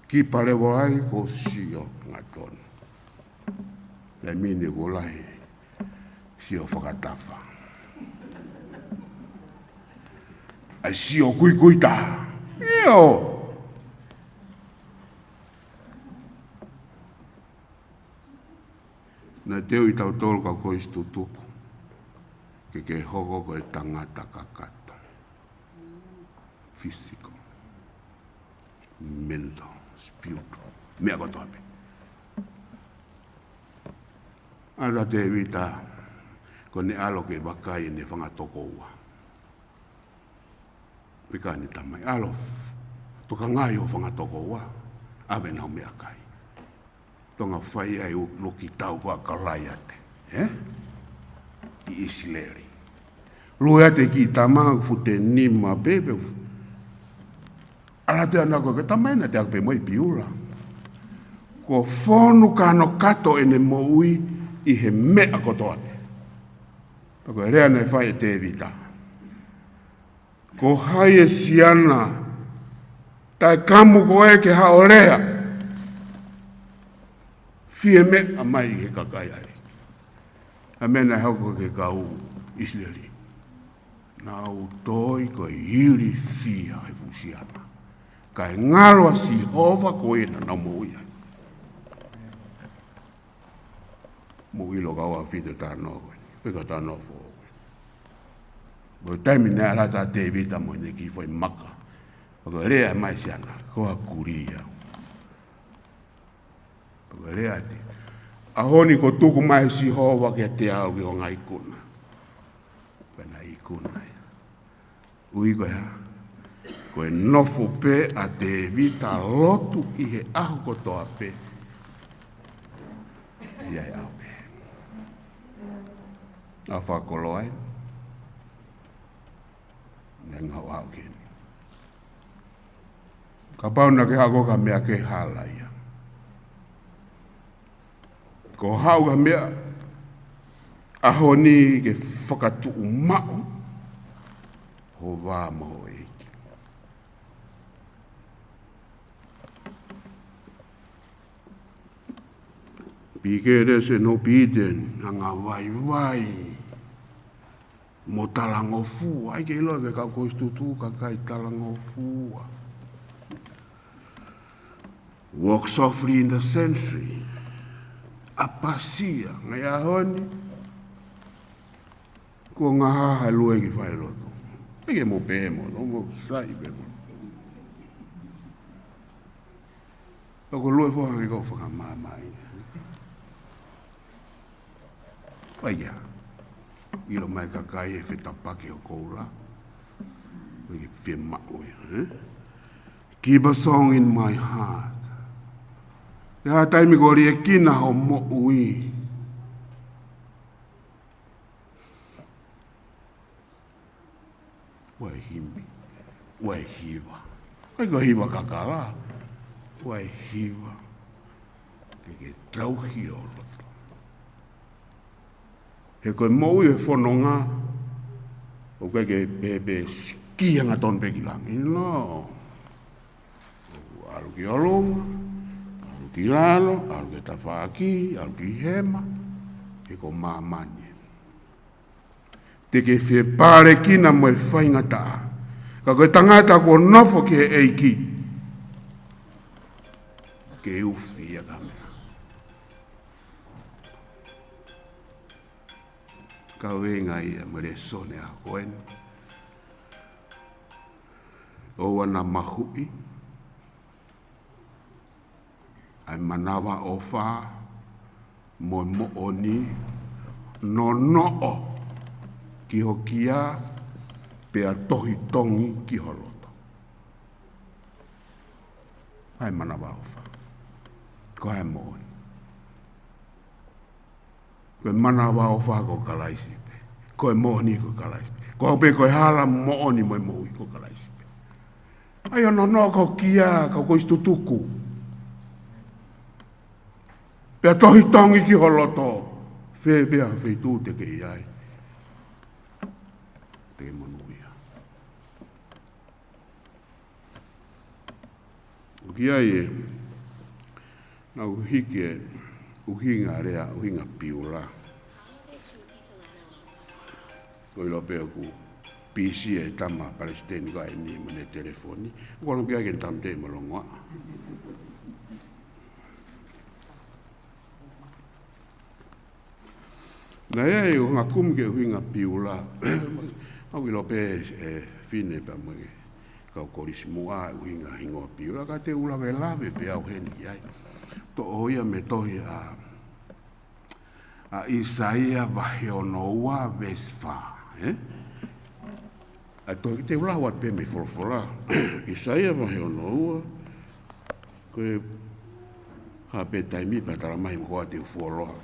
Kipa leva ai ko e sio hangatonu. Pea mine ko lahi. Sio fakatafa. ʻAi sio kuikui taha. ʻIo. Naʻe teuʻi tautolu kau kolisi tutuku. Ke ke hoko ko e tangata kakato. Physical. Mental, spiritual, meʻa kotoa pē. ʻAlu ʻa Tēvita, ko ʻene ʻalu ke vakai ʻene fanga tokoua. Pea ka ne tamai ʻalu, tokangaʻi ho fanga tokoua, ʻave ʻenau meʻakai. Tonga fai ai ʻo loki tau ko ʻa Kolaiate, ē? ʻI ʻIsileli. Lue atu e kiʻi tama fute nima pē, pea ʻalu atu ʻana ko e tamai naʻe ʻalu pē mo ia ʻi Piula. Kuo fonu kanokato ʻene moʻui ʻi he meʻa kotoa pē. Pea ko e lea naʻe fai ʻe Tēvita. Ko hai e siana, taʻekamu ko ē ke haʻo lea. Fie meʻa mai he kakai ai. ʻA meʻa naʻe hoko ki he kau ʻIsileli. Nau toi ko e ilifia he fuʻu siana. Kae ngalo ʻa Sihova ko ē naʻa nau moʻui ai. Mou ʻilo kau ʻaufito talanoa ko eni. Pe ko talanoa foʻou ko eni. Ko e taimi naʻe ʻalu atu ʻa Tēvita mo ʻene kiʻi foʻi maka. Pea ko e lea mai siana, ko ha kulia. Pea ko e lea atu. ʻAho ni kuo tuku mai ʻe Sihova kiate au ke u hanga ʻo ikuna. Pea naʻe ikuna ia. ʻUi ko e hā? Ko e nofo pē ʻa Tēvita lotu ʻi he ʻaho kotoa pē. ʻI ai ʻaho pē. ʻA fakakoloa ai. Naʻe ngau au ke ni. Kapau naʻa ke haʻu ko e meʻa ke hala ia. Ko haʻu ka meʻa ʻaho ni ke fakatuʻumaʻu ho vā mo ho ʻEiki. Be careless and obedient, anga vaivai mo talangofua. ʻAi ke ʻilo ke kau kolisi tutuku kakai talangofua. Walk softly in the sanctuary. ʻApasia, ngaahi ʻaho ni. Ko e ngaahi ʻaho lue ki falelotu. ʻAi ke mo pē mo, no mo sai pē mo. Pea ko e lue foha ke kau fakamāmāʻi. ʻAi ia. ʻIlo mai kakai e fetapaki ʻo koula. ʻAi ke fiemaʻu ia, ē? Keep a song in my heart. Ke ʻi ai ha taimi ko e liʻekina ho moʻui. ʻOua ʻe himi, ʻoua ʻe hiva. ʻIkai ko e hiva kakala, ʻoua ʻe hiva. Ke ke tauhi ho loto. He ko e moʻui ʻo e fononga, ʻoku ʻikai ke pehē pē siʻi hangatonu pē ki langi. No. ʻOku ʻalu ki ʻolunga, ʻalu ki lalo, ʻalu ki tafaʻaki, ʻalu ki hema, he ko māmani eni. Te ke fepālekina mo e faingataʻa. Ka ko e tangata kuo nofo ki he ʻEiki, ʻikai ke ufi ia ki ha meʻa. Kaveinga ia mo e lēsoni ʻo e ʻaho ko eni. ʻOua naʻa mahuʻi ʻa e manavaʻofa mo e moʻoni, nonoʻo ki ho kia, pea tohi tongi ki ho loto. ʻA e manavaʻofa. Ko e moʻoni. Ko e manavaʻofa ko Kalaisi pē. Ko e moʻoni ko Kalaisi pē. Ko au pē ko e hala, moʻoni mo e moʻui ko Kalaisi pē. ʻA ia nonoʻo ki ho kia, ka ko e ʻosi tutuku. Pea tohi tongi ki ho loto. Fē pē ha feituʻu te ke ʻi ai, te ke monūʻia. ʻOku ʻi ai e, naʻá ku hiki e ʻuhinga lea, ʻuhinga Piula. Ko e ʻilo pē ʻoku pisi e tama palesiteni ko eni mo ʻene telefoni. Ko e ʻilo pē ʻoku ʻikai ke ne tama te mo longoa. Naʻe ʻi ai e ʻuhinga kumi ki he ʻuhinga Piula. ʻOku ʻilo pē ʻe Fine pea mo e kau kolisi muʻa e ʻuhinga hingoa Piula, ka te u lavelave pē au heni ki ai. Toʻo ia mei he tohi ʻa, ʻa ʻIsaia vahe ono ua veesi fā, ē? ʻA e tohi te u lau atu pē mei he folofola. ʻIsaia vahe ono ua, ko e hā pē taimi pea tala mai mo koā te u fuoloa.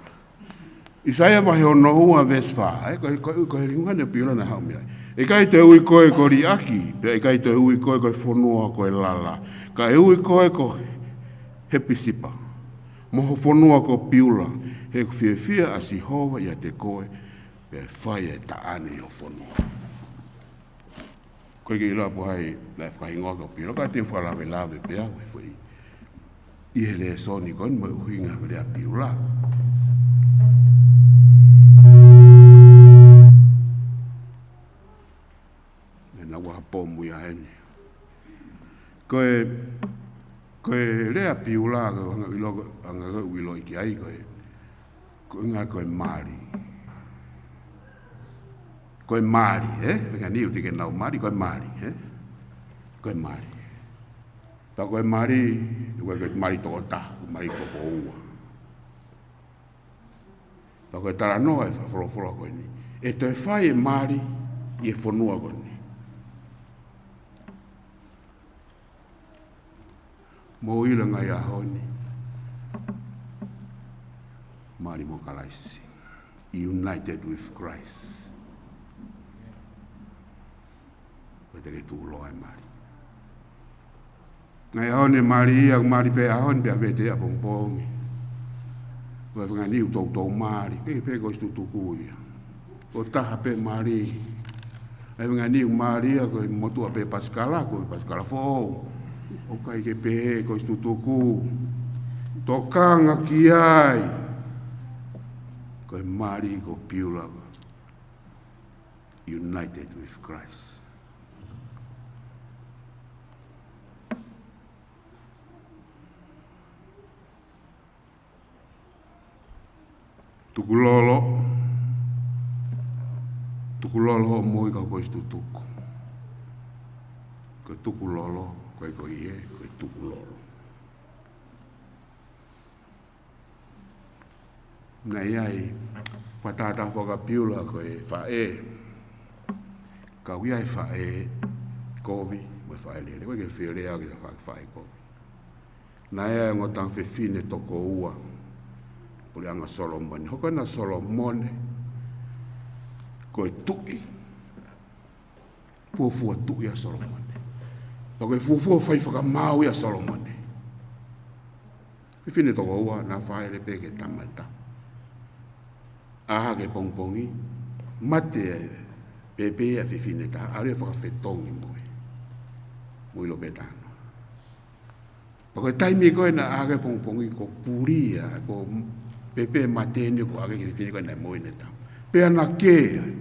ʻIsaia vahe ono ua veesi fā, ē, ko, ko, ko e ʻuhinga eni ʻo Piula naʻe haʻu mei ai. ʻE ʻikai te u ui koe ko Liʻaki, pea ʻe ʻikai te u ui koe ko e fonua ko e lala. Ka ʻe ui koe ko Hepisipa, mo ho fonua ko Piula, he ʻoku fiefia ʻa Sihova ʻiate koe, pea ʻe fai e taʻane ʻi ho fonua. Ko e ke ʻilo pe ko hai naʻe fakahingoa ko Piula, ka te u fakalavelave pē au he foʻi, ʻi he lēsoni ko eni mo e ʻuhinga lea Piula. ʻE naʻá ku ʻapomu ia heni. Ko e, ko e lea Piula, ko e anga ʻilo, anga ʻilo ʻi ai ko e, ko e ʻuhinga ko e mali. Ko e mali, ē? Fengani ʻoku ʻikai ke nau mali, ko e mali, ē? Ko e mali. Pea ko e mali, ʻoku ʻikai ko e mali toko taha, ko e mali toko ua. Pea ko e talanoa e fakafolofola ko eni, ʻe toe fai e mali ʻi he fonua ko eni. Mou ʻilo e ngaahi ʻaho ni, mali mo Kalaisi. United with Christ. Pea te ke tuʻuloa e mali. Ngaahi ʻaho ni mali ia, mali pē ʻaho ni pea vete ʻapongipongi. Ko e fengani ʻoku toutou mali, ʻikai pē ko e ʻosi tutuku ia. Ko e taha pē mali. ʻA e fengani ʻoku mali ia ko e motuʻa pē pasikala, ko e pasikala foʻou. ʻOku ʻikai ke pehē ko e ʻosi tutuku. Tokanga ki ai. Ko e mali ko Piula ko e United with Christ. Tukulolo. Tukulolo hoʻo moʻui ka ko e ʻosi tutuku. Ko e tukulolo, ko e ko ia, ko e tukulolo. Naʻe ʻi ai e fakatātā faka-Piula ko e faʻē. Ka ʻoku ʻi ai e faʻē kovi mo e faʻē lele. ʻOku ʻikai ke fie lea ki he fa-, faʻē kovi. Naʻe ʻi ai e ongo tangata fefine toko ua, puleʻanga Solomone. Hoko ena ʻa Solomone ko e tuʻi. Fuofua tuʻi ʻa Solomone. Pea ko e fuofua fai fakamaau ia ʻa Solomone. Fefine toko ua naʻa fāʻele pē ki he tama ʻe taha. ʻĀ hake pongipongi, mate ʻa e pēpē ʻa e fefine ʻe taha, ʻalu ia ʻo fakafetongi mo e, mo e ʻilo pē taha noa. Pea ko e taimi ko ē naʻe ʻā hake pongipongi, kuo puli ia, ko e pēpē mate eni kuo ʻā hake ki he fefine ko ē naʻe moʻui ʻene tama. Pea naʻe kē ai.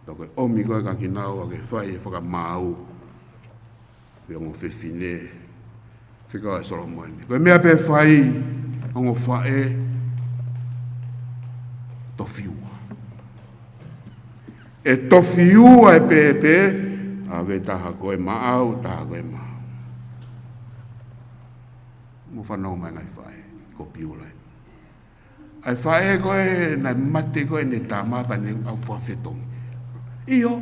Pea ko e ʻomi ko ē kia kinaua ke fai e fakamaau. Pea ongo fefine, fekau ʻe Solomone, ko e meʻa pē ʻe fai, ongo faʻē, tofiua. ʻE tofiua e pēpē, ʻave taha ko ē maʻau, taha ko ē maʻau. Mou fanongo mai ngaahi faʻē, ko Piula ē. ʻA e faʻē ko ē naʻe mate ko ē ʻene tama pea ne ʻalu ʻo fakafetongi. ʻIo,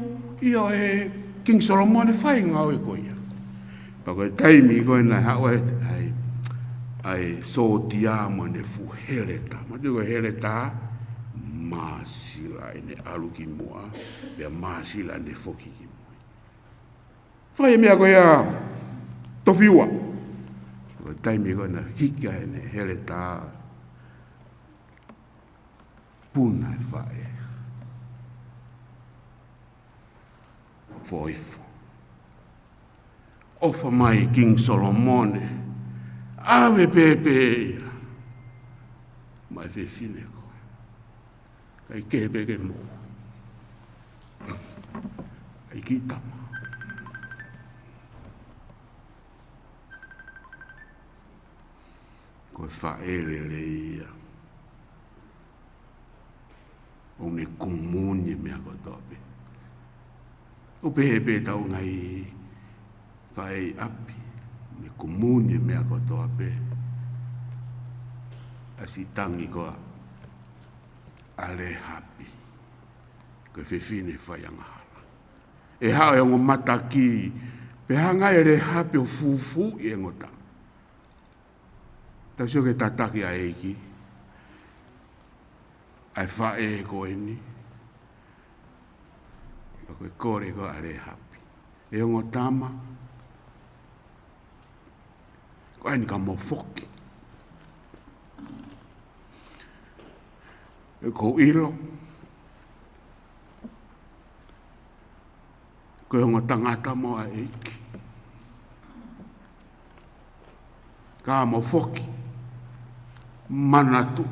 ʻio ʻe Kingi Solomone, fai e ngāue ko ia. Pea ko e taimi ko ē naʻe haʻu ai ʻa e, ʻa e sōtia mo ʻene fuʻu heletā. Manatuʻi ko e heletā, māsila ʻene ʻalu ki muʻa, pea māsila ʻene foki ki mui. Fai e meʻa ko ia, tofiua. Ko e taimi ko ē naʻe hiki ai ʻene heletā, puna e faʻē. Foʻi fo. ʻOfa mai Kingi Solomone, ʻave pēpē ia maʻá e fefine ko ē. Kae kehe pē ke moʻui. ʻAi ki tama. Ko e faʻē lelei ia. ʻOku ne kumuni e meʻa kotoa pē. ʻOku pehē pē ʻetau ngaahi faʻē ʻi ʻapi, ne kumuni e meʻa kotoa pē. ʻAsi tangi ko ē ʻa Lēhapi. Ko e fefine faiangahala. ʻE haʻu e ongo mataki, pea hanga ʻe Lēhapi ʻo fufuuʻi e ongo tama. Tau sio ki he tataki ʻa e ʻEiki, ʻa e faʻē ko eni, pea ko e kole ko ē ʻa Lēhapi. ʻE ongo tama, ko eni ka mou foki. ʻOku ou ʻilo, ko e ongo tangata mo e ʻEiki. Ka mou foki. Manatu.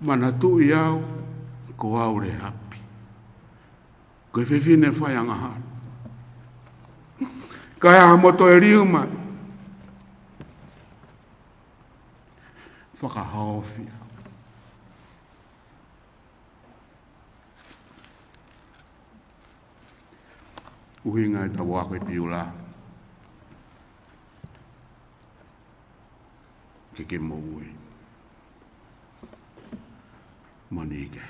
Manatuʻi au, ko au Lēhapi. Ko e fefine faiangahala. Ka ʻi ai haʻamo toe liliu mai, fakahaofi au. ʻUhinga ʻetau ako ʻi Piula, ke ke moʻui. Moʻoni ke.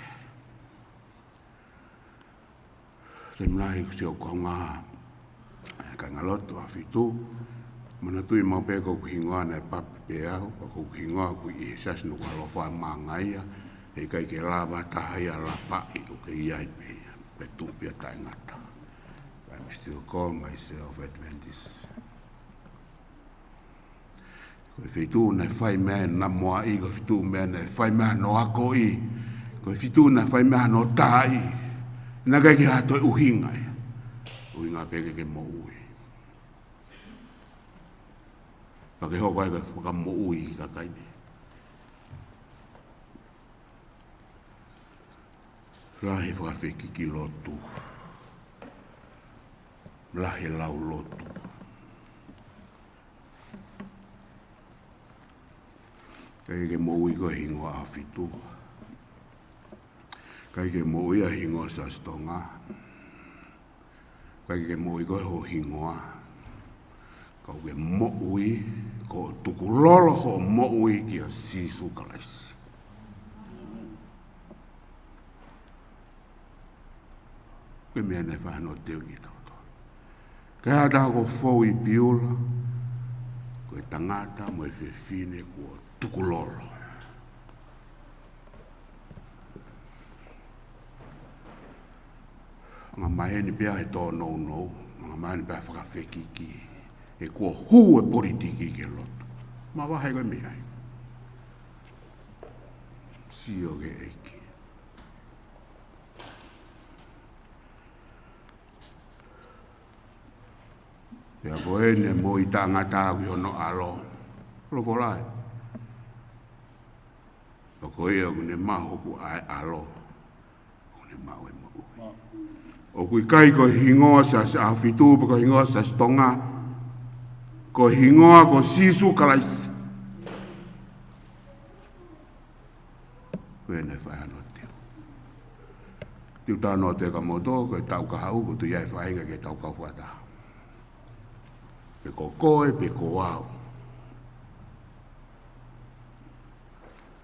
Taimi lahi ʻoku ou sio ʻoku ou ngā, ʻa e kāingalotu ʻa Fitu. Manatuʻi maʻu pē ko hoku hingoa naʻe papi pē au, pea ko hoku hingoa ʻoku ʻi he Siasi Nukuʻalofa Māngaia, heʻikai ke lava ha taha ia ʻo lapaʻi, ʻoku kei ʻi ai pē ia, pea tuʻu pē ia taʻengata. I'm still call myself Adventist. Ko e feituʻu naʻe fai mei ai ʻena moʻui, ko e feituʻu meʻa naʻe fai mei ai hono akoʻi, ko e feituʻu naʻe fai mei ai hono taaʻi, naʻe ʻikai ke ʻi ai ha toe ʻuhinga ia. ʻUhinga pē ke ke moʻui. Pea ke hoko ai ko e fakamoʻui ki he kakai ni. Lahi e fakafekiki lotu. Lahi e lau lotu. ʻIkai ke moʻui ko e hingoa ʻa Fitu. ʻIkai ke moʻui ʻa e hingoa Siasi Tonga. ʻIkai ke moʻui ko e hoʻo hingoa. Ka ʻoku ke moʻui, ko e tukulolo hoʻo moʻui kia Sīsū Kalaisi. Ko e meʻa naʻe fai hono teuʻi kitautolu. Ka ʻi ai ha taha kuo fou ʻi Piula, ko e tangata mo e fefine kuo tukulolo. Anga maheni pea he tōnounou, anga maheni pea fakafekiki, he kuo hū e politiki ki he lotu. Mavahe ko e meʻa ia. Sio ki he ʻEiki. Pea ko eni ʻoku moʻui tangata ʻi hono ʻAlo. Folofola ē. Pea ko ia ʻoku ne maʻu hoku ʻa e ʻAlo, ʻoku ne maʻu e moʻui. ʻOku ʻikai ko e hingoa Siasi ʻAhofitu, pe ko e hingoa Siasi Tonga. Ko e hingoa ko Sīsū Kalaisi. Ko ia naʻe fai hano tiu. Tiu tano te ka moto, ko e tau kahaʻu, ko tu ia e fainga ke tau kau fakataha. Pe ko koe, pe ko au.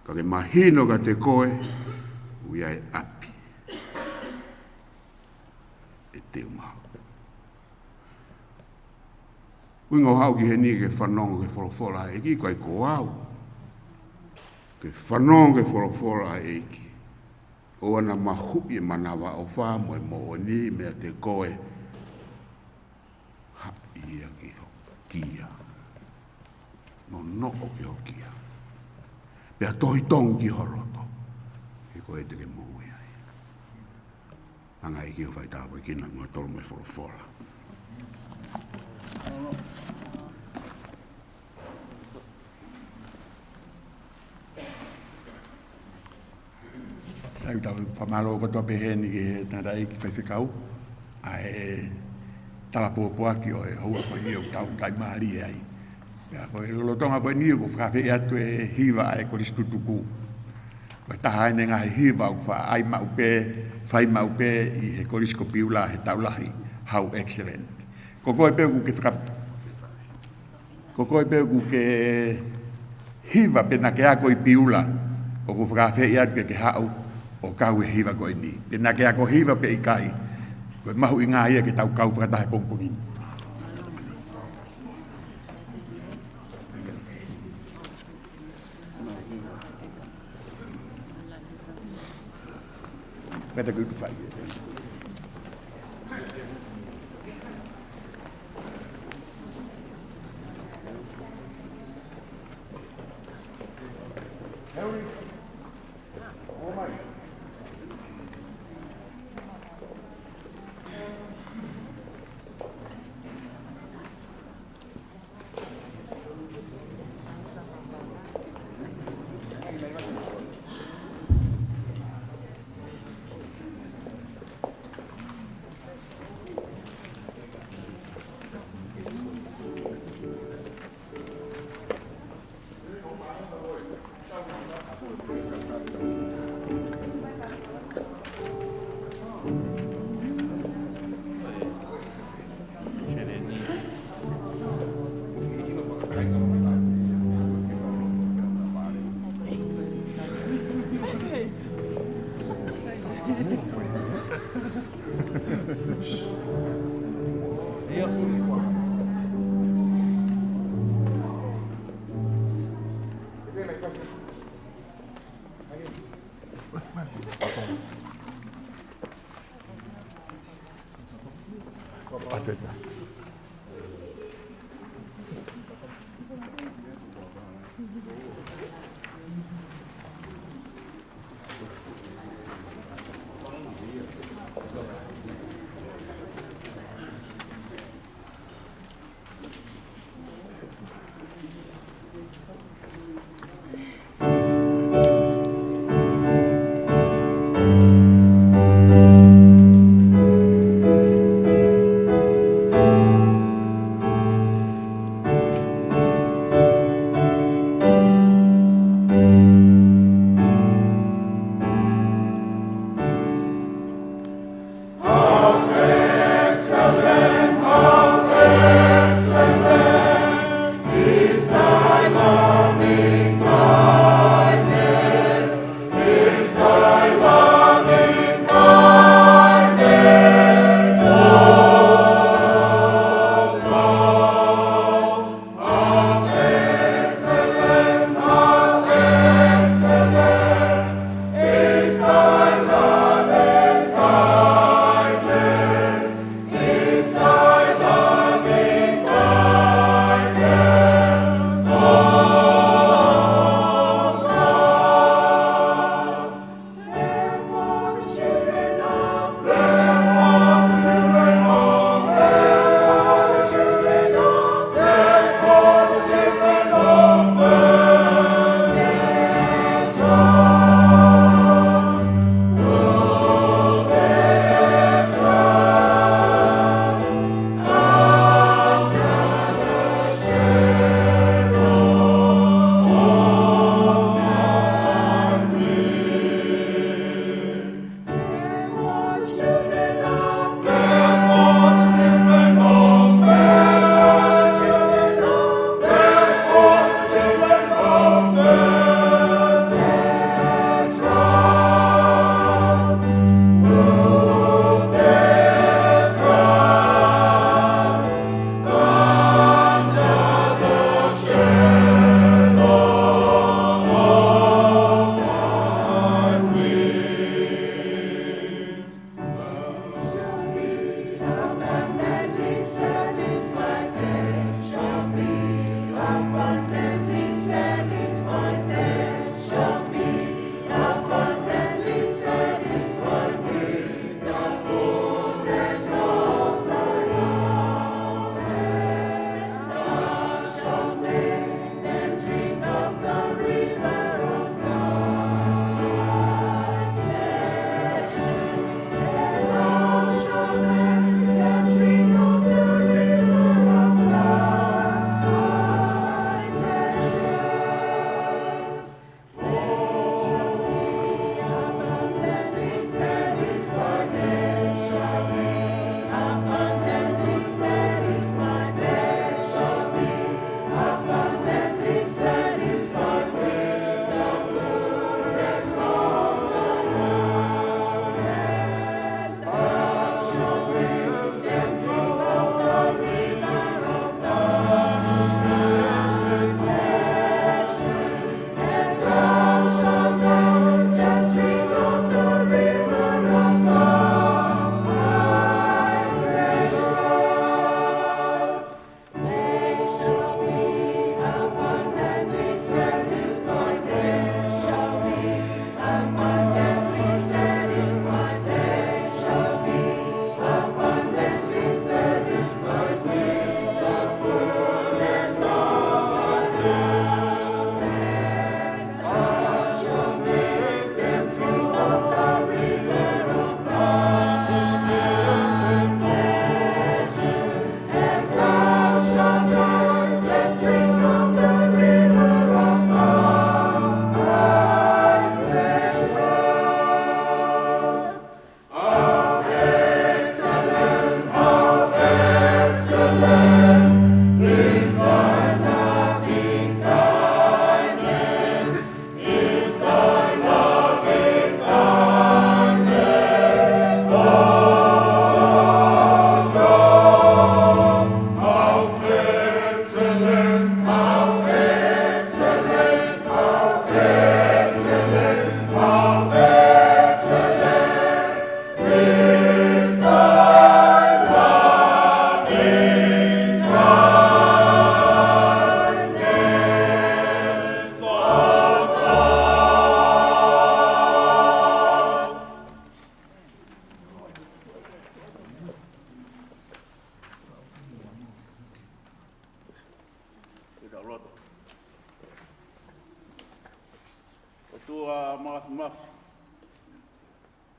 Ka ke mahino kiate koe, ʻoku ʻi ai e ʻapi ʻe teu maʻu. ʻUhinga ʻo e haʻu ki heni ke fanongo ki he folofola ʻa e ʻEiki, ʻikai ko au. Ke fanongo ki he folofola ʻa e ʻEiki. ʻOua naʻa mahuʻi e manavaʻofa mo e moʻoni meiate koe. Haʻi ia ki ho kia. Nonoʻo ki ho kia. Pea tohi tongi ki ho loto. He ko e te ke moʻui ai. Anga e ʻEiki ʻo fai tāpuekina kimoutolu mo e folofola. Sai, tau fakamālō kotoa pē heni ki he tangataʻeiki faifekau ʻa e tala pōpoaki ʻo e houa ko eni ʻoku tau taimālie ai. Pea ko e lolotonga ko eni ʻoku fakaafeʻi atu e hiva ʻa e Kolisi Tutuku. Ko e taha eni e ngaahi hiva ʻoku faʻa ʻai maʻu pē, fai maʻu pē ʻi he Kolisi ko Piula he tau lahi, How Excellent. Ko koe pē ʻoku ke faka-, ko koe pē ʻoku ke hiva pe naʻa ke ako ʻi Piula, ʻoku fakaafeʻi atu ke ke haʻu ʻo kau he hiva ko eni. Pe naʻa ke ako hiva pe ʻikai, ko e mahuʻinga ia ke tau kau fakataha he pongipongi ni. Pea te u fai.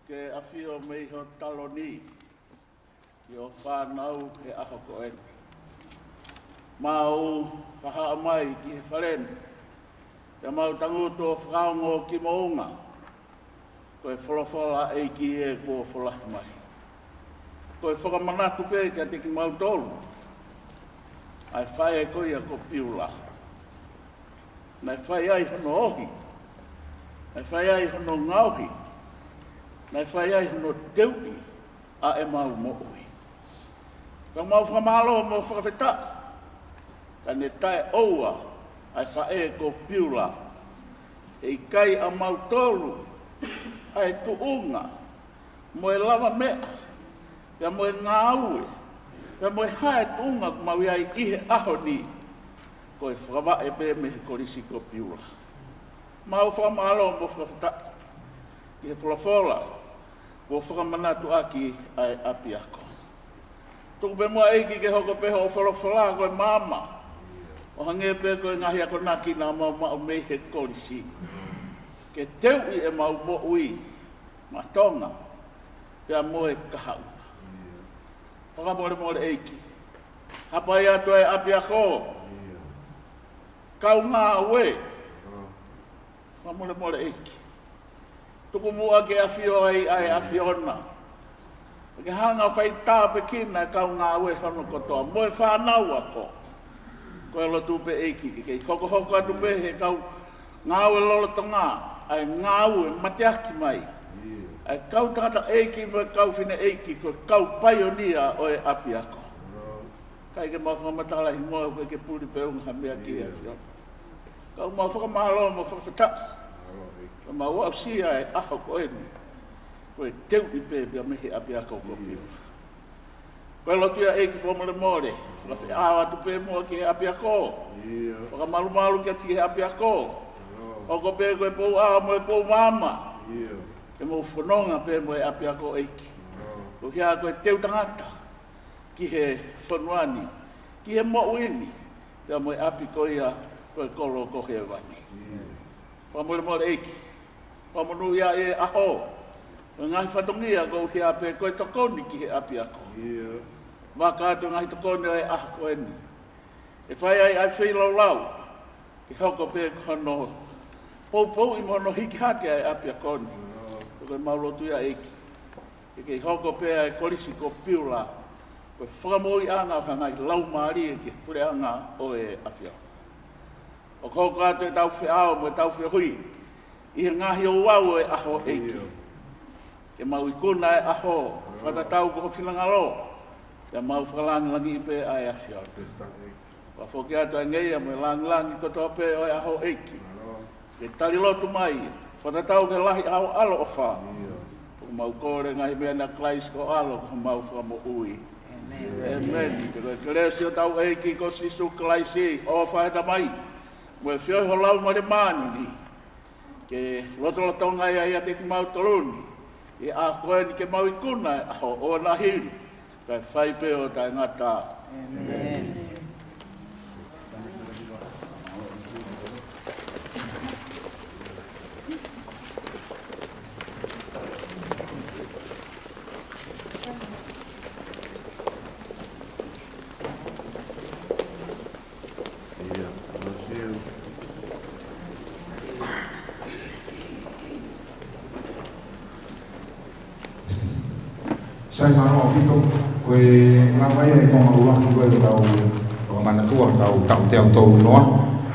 Ke ʻafio mei ho taloni ki hoʻo fānau he ʻaho ko eni. Mau fakahā mai ki he fale ni, pea mau tangutu ʻo fakaongo ki moʻunga. Ko e folofola ʻa e ʻEiki ē kuo folahi mai. Ko e fakamanatu pē kiate kimautolu ʻa e faʻē ko ia ko Piula. Naʻe fai ai hono ohi, naʻe fai ai hono ngaohi, naʻe fai ai hono teuʻi ʻa ʻemau moʻui. Ka mau fakamālō mo fakafetaʻi, ka ne taʻeʻoua ʻa e faʻē ko Piula. ʻE ʻikai ʻamautolu ʻa e tuʻunga mo e lavameʻa, pea mo e ngāue, pea mo e hā e tuʻunga ʻoku mau ʻi ai ʻi he ʻaho ni, ko e fakavaʻe pē mei he kolisi ko Piula. Mau fakamālō mo fakafetaʻi ki he folofola kuo fakamanatu ʻaki ʻa e ʻapiako. Tuku pē muʻa ʻEiki ke hoko pē hoʻo folofola ko e maama, ʻo hangē pē ko e ngaahi akonaki naʻa mau maʻu mei he kolisi, ke teuʻi ʻemau moʻui maʻa Tonga pea mo e kahaʻu. Fakamolemole ʻEiki, hapai atu ʻa e ʻapiako, kau ngāue. Fakamolemole ʻEiki, tuku muʻa ke ʻafio ai ʻa e ʻAfiona, ke hanga ʻo fai tāpuekina e kau ngāue hono kotoa mo e fānau ako. Ko e lotu pē ʻEiki ke kei hokohoko atu pē he kau ngāue lolotonga ʻa e ngāue mateaki mai ʻa e kau tangataʻeiki mo e kau fineʻeiki, ko e kau paionia ʻo e ʻapiako. ʻIkai ke mau fakamatala hingoa, ʻoku ʻikai ke puli pē ʻe au ha meʻa ki he ʻAfiona. Ka ʻoku mau fakamālō mo fakafetaʻi, ka mau aʻusia e ʻaho ko eni ko e teuʻi pē pea mei he ʻapiako ko Piula. Ko e lotu ia ʻEiki, fakamolemole, fakafeʻao atu pē muʻa ki he ʻapiako. Fakamalumalu kiate he ʻapiako. Hoko pē ko e pou ʻao mo e pou maama, ke mou fononga pē mo e ʻapiako ʻEiki. Ko ia ko e teu tangata ki he fonua ni, ki he moʻui ni, pea mo e ʻapi ko ia ko e kolo ko hēvani. Fakamolemole ʻEiki, fakamonūʻia e ʻaho, ko e ngaahi fatongia ko ia pē ko e tokoni ki he ʻapiako. Vaka atu e ngaahi tokoni ʻo e ʻaho ko eni, ʻe fai ai ʻa e feilaulau, ke hoko pē ko hono poupouʻi mo hono hiki hake ʻa e ʻapiako ni. Ko e mau lotu ia ʻEiki, ke kei hoko pē ʻa e kolisi ko Piula ko e fakamoʻuiʻanga ʻo ha ngaahi laumālie ki he puleʻanga ʻo e ʻAfiona. ʻOku hoko atu ʻetau feʻao mo ʻetau feohi ʻi he ngaahi ouau ʻo e ʻaho ʻEiki, ke mau ikuna e ʻaho fakatatau ko ho finangalo, pea mau fakalāngilangiʻi pē ʻa e ʻAfiona. Fakafoki atu ʻa e ngeia mo e lāngilangi kotoa pē ʻo e ʻaho ʻEiki, ke tali lotu mai, fakatatau ki he lahi ʻa ho ʻaloʻofa. ʻOku mau kole e ngaahi meʻa ni ʻia Kalaisi ko ho ʻAlo ko homau Fakamoʻui. ʻĒmeni. Pea ko e kelesi ʻa hotau ʻEiki ko Sīsū Kalaisi, ʻofa ʻa e Tamai, mo e feohi ʻa e Laumālie Māʻoniʻoni, ke lotolotonga ia ʻiate kimautolu ni ʻi he ʻaho ko eni, ke mau ikuna e ʻaho ʻo na hili, kae fai pē ʻo taʻengata. ʻĒmeni. Sai, mālō ʻaupito. Ko e lava ia e konga ʻuluaki ko ē ʻetau fakamanatua, tau, tau teau tolu noa,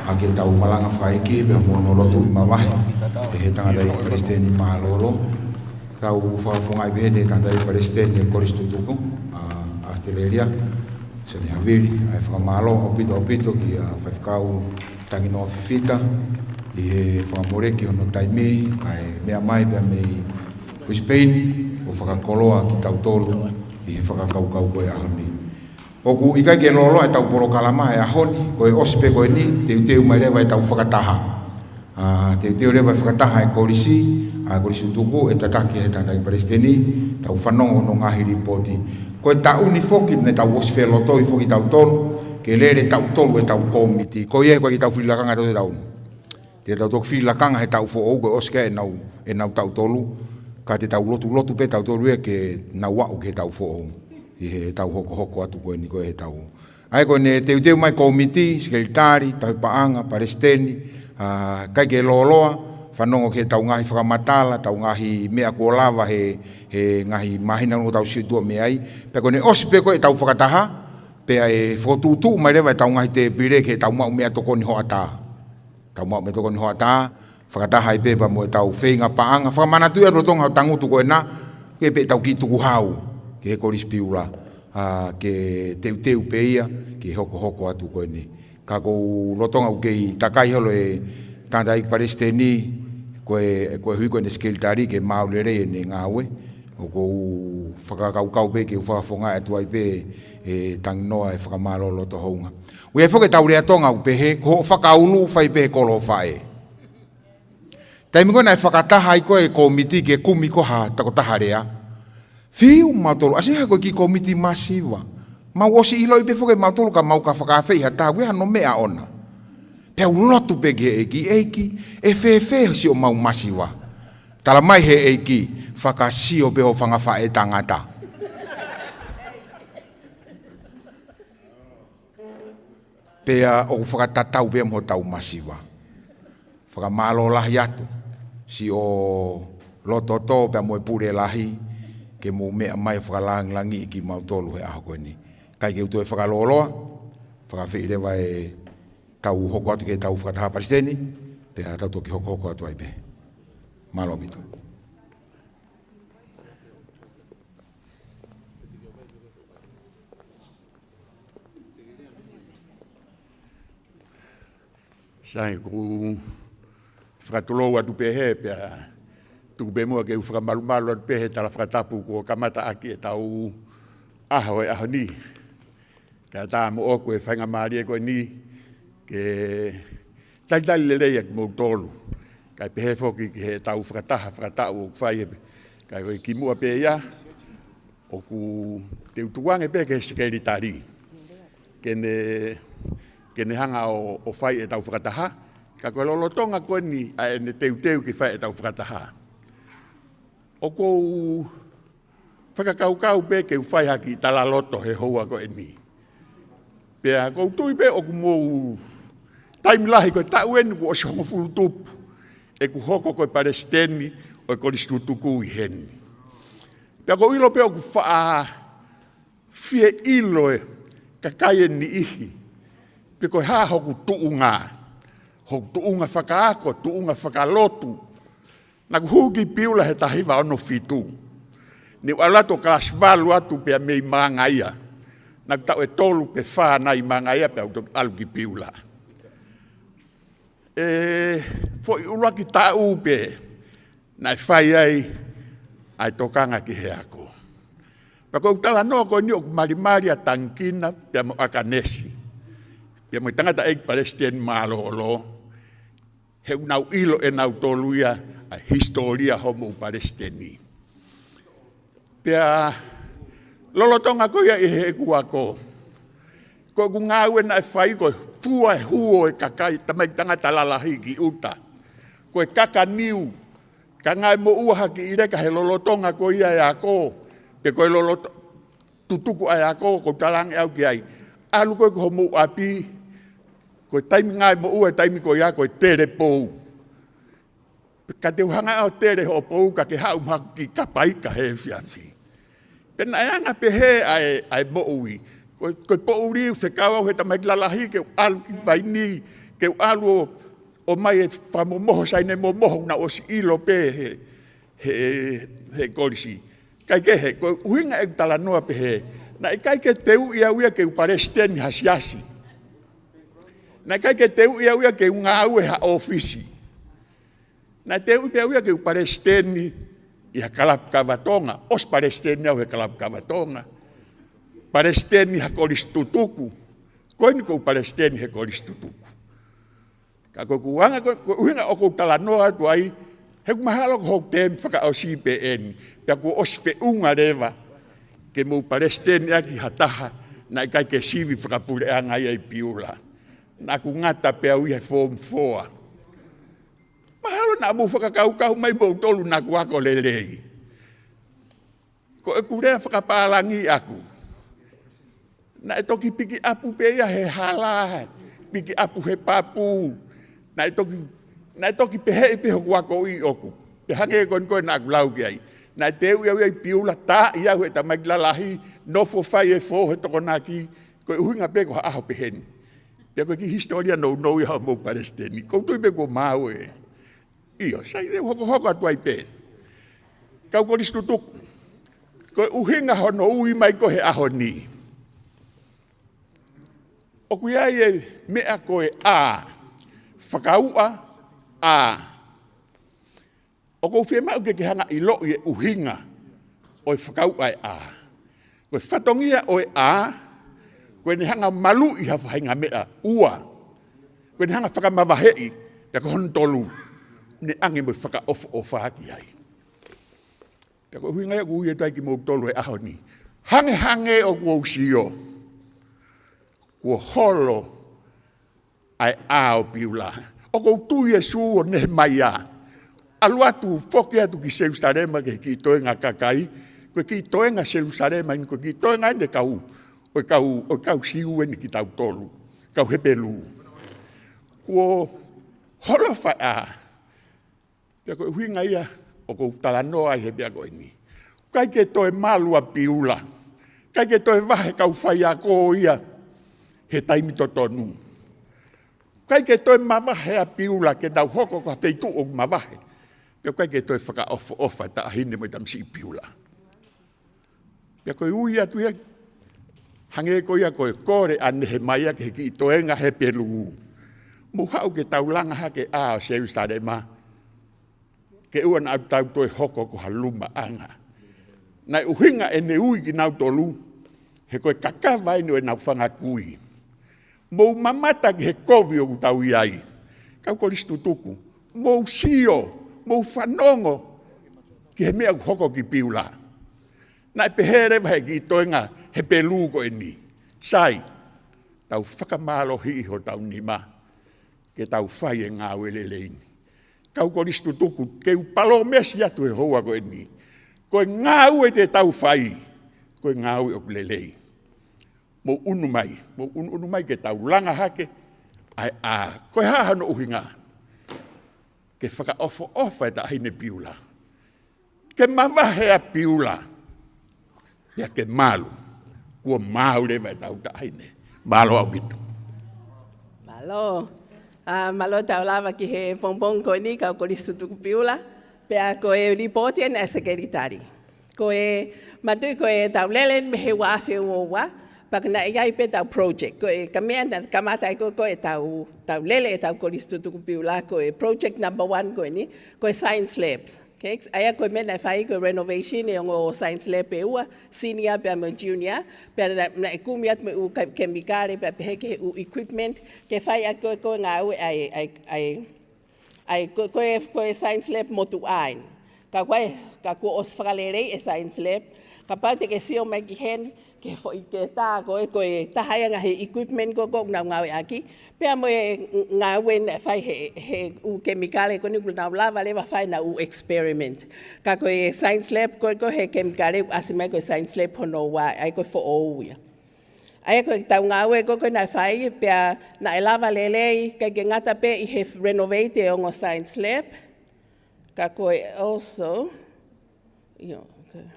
ʻa ke tau malanga fakaʻeiki pea mo hono lotuʻi mavahe ʻe he tangataʻeiki Palesiteni Mālōlō. Tau fakafofongaʻi pē heni e tangataʻeiki Palesiteni ʻo e Kolisi Tutuku ʻa ʻAositelēlia, Sione Havili, ʻa e fakamālō ʻaupito ʻaupito kia Faifekau Tanginoa Fifita ʻi he fakamoleki hono taimi, kae meʻa mai pea mei Brisbane, ʻo fakakoloa kitautolu ʻi he fakakaukau ko e ʻaho ni. ʻOku ʻikai ke lōloa ʻetau polokalama he ʻaho ni, ko e ʻosi pē ko eni, teuteu mai leva ʻetau fakataha. ʻA, teuteu leva e fakataha e kolisi, ʻa e Kolisi Tutuku, ʻe tataki ʻe he tangataʻeiki Palesiteni, tau fanongo hono ngaahi lipooti. Ko e taʻu ni foki, ne tau ʻosi felotoi foki tautolu, ke lele tautolu ʻetau kōmiti. Ko ia ko e tau fili lakanga tautolu. Te tau toki fili lakanga he taʻu foʻou, ko e ʻosi ko ē ʻenau, ʻenau taʻu tolu. Ka te tau lotu, lotu pē tautolu ia ke nau aʻu ki heʻetau foʻou ʻi heʻetau hokohoko atu ko eni ko ē ʻetau. ʻA ia ko ʻene teuteu mai kōmiti, sekelitali, tauhi paʻanga, palesiteni, ʻa, ʻikai ke lōloa, fanongo ki heʻetau ngaahi fakamatala, ʻetau ngaahi meʻa kuo lava he, he ngaahi māhina ʻoku tau sio tuʻa mei ai. Pea ko ʻene ʻosi pē ko ē ʻetau fakataha, pea ʻe fokotuʻutuʻu mai leva ʻetau ngaahi tēpile ke tau maʻu meʻatokoni hoʻatā. Tau maʻu meʻatokoni hoʻatā, fakataha ai pē pea mo ʻetau feinga paʻanga, fakamanatu ʻi he lolotonga ʻo e tangutu ko ena, ke pē ʻetau kiʻi tukuhau ki he Kolisi Piula, ʻa, ke teuteu pē ia ki he hokohoko atu ko eni. Ka ʻoku ou lolotonga ʻoku kei takai holo e tangataʻeiki palesiteni, ko e, koeʻuhi ko ʻene sekelitali ke maau lelei ʻene ngāue, ʻoku ou fakakaukau pē ke u fakafofongaʻi atu ai pē e tanginoa e fakamālō loto houngaʻia. ʻOku ʻi ai foki ʻetau lea Tonga ʻoku pehē, ko hoʻo fakaulu fai pē he kolo ʻo faʻē. Taimi ko ē naʻe fakataha ai ko ē e kōmiti ke kumi ko ē ha tokotaha lea, fiu mautolu, ʻasi ha ko e kiʻi kōmiti masiva. Mau ʻosi ʻiloʻi pē foki mautolu ka mau ka fakaafeʻi ha taha, ʻoku ʻi ai hano meʻa ʻoʻona. Pea u lotu pē ki he ʻEiki, ʻEiki, ʻe fēfē siʻomau masiva? Tala mai he ʻEiki, fakasio pē hoʻo fanga faʻētangata. Pea ʻoku fakatatau pē mo hotau masiva. Fakamālō lahi atu siʻo loto tō pea mo e pule lahi ke mou meʻa mai ʻo fakalāngilangiʻi kimautolu he ʻaho ko eni. ʻIkai ke u toe fakalōloa, fakaafeʻi leva ʻetau hoko atu ki heʻetau fakataha palesiteni, pea tau toki hokohoko atu ai pē. Mālō ʻaupito. Sai, ʻoku ou fakatulou atu pē he, pea tuku pē muʻa ke u fakamalumalu atu pē he tala fakatapu kuo kamata ʻaki ʻetau ʻaho he ʻaho ni. Kae ʻatā moʻoku e faingamālie ko eni ke talitali lelei ʻa kimoutolu. Kae pehē foki ki heʻetau fakataha fakataʻu ʻoku fai he, kae ko e kimuʻa pē ia, ʻoku te u tukuange pē ki he sekelitali ke ne, ke ne hanga ʻo, ʻo fai ʻetau fakataha. Ka ko e lolotonga ko eni ʻa ʻene teuteu ke fai ʻetau fakataha, ʻoku ou fakakaukau pē ke u fai ha kiʻi talaloto he houa ko eni. Pea ʻoku ou tui pē ʻoku mou taimi lahi, ko e taʻu eni kuo ʻosi hongofulu tupu ʻeku hoko ko e palesiteni ʻo e Kolisi Tutuku ʻi heni. Pea ʻoku ou ʻilo pē ʻoku faʻa fie ʻilo e kakai ʻe niʻihi pe ko e hā hoku tuʻunga, hoku tuʻunga fakaako, tuʻunga fakalotu. Naʻá ku hū ki Piula he taha hiva ono fitu. Ne u ʻalu atu ʻo kalasi valu atu pea mei Mangaia. Naʻá ku taʻu ʻe tolu pe fā naʻe ʻi Mangaia pea u toki ʻalu ki Piula. ʻE, foʻi ʻuluaki taʻu pē naʻe fai ai ʻa e tokanga ki he ako. Pea ko ʻeku talanoa ko eni ʻoku malimali ʻa Tangikina pea mo ʻAkanesi, pea mo e tangataʻeiki palesiteni mālōlō, he ʻoku nau ʻilo ʻe nautolu ia ʻa e hisitōlia hoʻomou palesiteni. Pea lolotonga ko ia ʻi heʻeku ako, ko ʻeku ngāue naʻe fai ko e fua e huo e kakai, tamaiki tangata lalahi ki ʻuta. Ko e kaka niu, ka ngāue moʻua ha kiʻi leka he lolotonga ko ia e ako, pe ko e loloto-, tutuku ʻa e ako, ʻoku ou talaange au ki ai. ʻAlu koe ki homou ʻapi, ko e taimi ngāue moʻua e taimi ko ia ko e tele pou. Ka te u hanga ʻo tele hoʻo pou ka ke haʻu mo haku kiʻi kapa ika he efiafi. Pea naʻe anga pehē ʻa e, ʻa e moʻui. Ko, ko e poʻuli ʻoku fekau au he tamaiki lalahi ke u ʻalu ki Vaini, ke u ʻalu ʻo, ʻomai e fakamomoho, saine momoho, naʻá ku ʻosi ʻilo pē he, he, he kolisi. Kae kehe, ko e ʻuhinga ʻeku talanoa pehē, naʻe ʻikai ke teuʻi au ia ke u palesiteni ha siasi. Naʻe ʻikai ke teuʻi au ia ke u ngāue ha ʻōfisi. Naʻe teuʻi pē au ia ke u palesiteni ʻi ha kalapu kava Tonga, ʻosi palesiteni au he kalapu kava Tonga. Palesiteni ha kolisi tutuku, ko eni ʻoku ou palesiteni he kolisi tutuku. Ka ko ʻeku anga, ko, ko e ʻuhinga ʻoku ou talanoa atu ai, he ʻoku mahalo ko hoku teemi fakaʻosi pē eni, pea kuo ʻosi feʻunga leva ke mou palesiteni ʻaki ha taha naʻe ʻikai ke sivi fakapuleʻanga ia ʻi Piula. Naʻá ku ngata pē au ia he foomu foa. Mahalo naʻa mou fakakaukau mai moutolu naʻá ku ako lelei. Ko ʻeku lea fakapālangi ʻaku, naʻe toki piki ʻapu pē ia he hala, piki ʻapu he papu. Naʻe toki, naʻe toki peheʻi pē hoku akoʻi ʻoku. Pea hangē ko eni ko ē naʻa ku lau ki ai. Naʻe teuʻi au ia ʻi Piula, taaʻi au he tamaiki lalahi, nofo fai e fō he Tokonaki, ko e ʻuhinga pē ko ha ʻaho pehē ni. Pea ko e kiʻi hisitōlia nounou ia hoʻomou palesiteni. ʻOku ou tui pē kuo maau ē. ʻIo, sai, te u hokohoko atu ai pē. Kau Kolisi Tutuku, ko e ʻuhinga hono ui mai ko ē he ʻaho ni, ʻoku ʻi ai e meʻa ko e A, fakauʻa A. ʻOku ou fiemaʻu ke ke hanga ʻiloʻi e ʻuhinga ʻo e fakauʻa e A. Ko e fatongia ʻo e A, ko ʻene hanga maluʻi ha faʻahinga meʻa. Ua, ko ʻene hanga fakamavaheʻi. Pea ko hono tolu, ne ʻange mo e fakaʻofoʻofa ki ai. Pea ko e ʻuhinga ia ʻoku ou ui atu ai kimoutolu he ʻaho ni. Hangehangē ʻoku ou sio kuo holo ʻa e A ʻo Piula. ʻOku ou tui ʻe Sū ʻo Nehemaia, ʻalu atu, foki atu ki Selusalema ki he kiʻi toenga kakai. Ko e kiʻi toenga Selusalema eni, ko e kiʻi toenga eni ʻo e kau, ʻo e kau, ʻo e kau Siu eni kitautolu, kau Hepelū. Kuo holo e A. Pea ko e ʻuhinga ia ʻoku ou talanoa ai he pea ko eni. ʻIkai ke toe malu ʻa Piula. ʻIkai ke toe vahe kau faiako ia he taimi totonu. ʻIkai ke toe mavahe ʻa Piula ke nau hoko ko ha feituʻu ʻoku mavahe. Pea ʻikai ke toe fakaʻofoʻofa e taʻahine mo e tamasiʻi Piula. Pea ko e ui atu ia, hangē ko ia ko e kole ʻa Nehemaia ki he kiʻi toenga Hepelū. Mou haʻu ke tau langa hake e A ʻo Selusalema, ke ʻoua naʻa tau toe hoko ko ha lumaʻanga. Naʻe ʻuhinga ʻene ui kinautolu, he ko e kakava eni ʻo ʻenau fanga kui. Mou mamata ki he kovi ʻoku tau ʻi ai. Kau Kolisi Tutuku, mou sio, mou fanongo ki he meʻa ʻoku hoko ki Piula. Naʻe pehē leva he kiʻi toenga Hepelū ko eni. Sai, tau fakamālohiʻi hotau nima ke tau fai e ngāue lelei ni. Kau Kolisi Tutuku, ke u palōmesi atu he houa ko eni. Ko e ngāue te tau fai, ko e ngāue ʻoku lelei. Mou ʻunu mai, mou ʻunuʻunu mai ke tau langa hake ʻa e A. Ko e hā hono ʻuhinga? Ke fakaʻofoʻofa e taʻahine Piula. Ke mavahe ʻa Piula. Pea ke malu. Kuo maau leva ʻetau taʻahine. Mālō ʻaupito. Mālō. ʻA, mālō tau lava ki he pongipongi ko eni, kau Kolisi Tutuku Piula. Pea ko e lipooti eni ʻa e Sekelitali. Ko e, manatuʻi ko ʻetau lele mei he ua afe ua ua, pea naʻe ʻi ai pē ʻetau project. Ko e, ko e meʻa naʻe kamata ai ko ē, ko ʻetau, ʻetau lele ʻetau Kolisi Tutuku Piula, ko e project number one ko eni, ko e science labs. Okay? ʻA ia ko e meʻa naʻe fai ko e renovation e ongo science lab ʻe ua, senior pea mo e junior, pea naʻe, naʻe kumi atu mo e ʻū ke-, kemikale, pea pehē ki he ʻū equipment, ke fai ʻaki ko ē, ko e ngāue ʻa e, ʻa e, ʻa e ʻA ia, ko, ko e, ko e science lab motuʻa eni. Ka ko e, ka kuo ʻosi fakaleleiʻi e science lab, kapau te ke sio mai ki heni, ki he foʻi, ki he tā ko ē, ko e taha ia e ngaahi equipment ko ē ʻoku nau ngāueʻaki, pea mo e ngāue naʻe fai he, he ʻū kemikale ko eni kuo nau lava leva fai ʻenau ʻū experiment. Ka ko e science lab ko ē, ko e kemikale ʻoku ʻasi mai ko e science lab hono ua, ʻa ia ko e foʻou ia. ʻA ia ko ʻetau ngāue ko ē ko ē naʻe fai, pea naʻe lava lelei, ʻikai ke ngata pē ʻi he renovate e ongo science lab. Ka ko e also, ʻio, okay.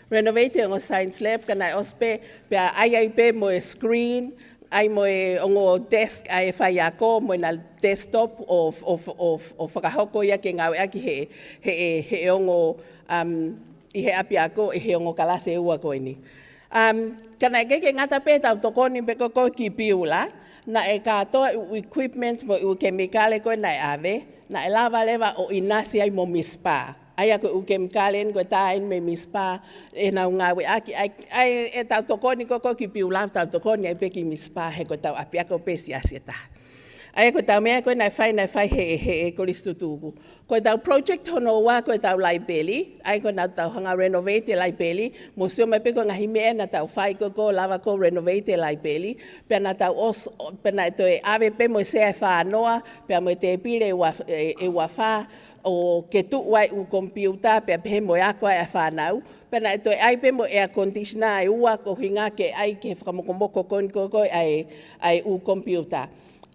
Renovate e ongo science lab, ka naʻe ʻosi pē, pea ʻai ai pē mo e screen, ʻai mo e ongo desk ʻa e faiako, mo ʻena desktop ʻo, ʻo, ʻo, ʻo fakahoko ia ke ngāueʻaki he, he, he, he ongo, um, ʻi he ʻapiako, ʻi he ongo kalasi ʻe ua ko eni. Um, ka naʻe ʻikai ke ngata pē ʻetau tokoni pē ko ē ko ē ki Piula, naʻe kātoa e ʻū equipment mo e ʻū kemikale ko ē naʻe ʻave, naʻe lava leva ʻo ʻinasi ai mo MISPAH. ʻA ia ko e ʻū kemikale eni ko e tā eni mei MISPAH, ʻenau ngāueʻaki, ʻa ia, ʻa ia ʻetau tokoni ko ē ko ē ki Piula, tau tokoni ai pē ki MISPAH, he ko ʻetau ʻapiako pē siasi ʻe taha. ʻA ia ko ʻetau meʻa ko ē naʻe fai, naʻe fai he, he, he Kolisi Tutuku. Ko ʻetau project hono ua ko ʻetau laipeli, ʻa ia ko ʻenau tau hanga renovate e laipeli, mou sio mai pē ko e ngaahi meʻa naʻa tau fai ko ē ko ē lava ko ē renovate e laipeli, pea naʻa tau ʻos-, pea naʻe toe ʻave pē mo e sea ʻe fā noa, pea mo e tēpile ʻe ua, ʻe, ʻe ua fā, ʻo ke tuʻu ai ʻū komipiuta, pea pehē mo e ako ai ʻa e fānau, pea naʻe toe ʻai pē mo e air conditioner ʻe ua ko e ʻuhinga ke ʻai ke fakamokomoko ko eni ko ē ʻa e, ʻa e ʻū komipiuta.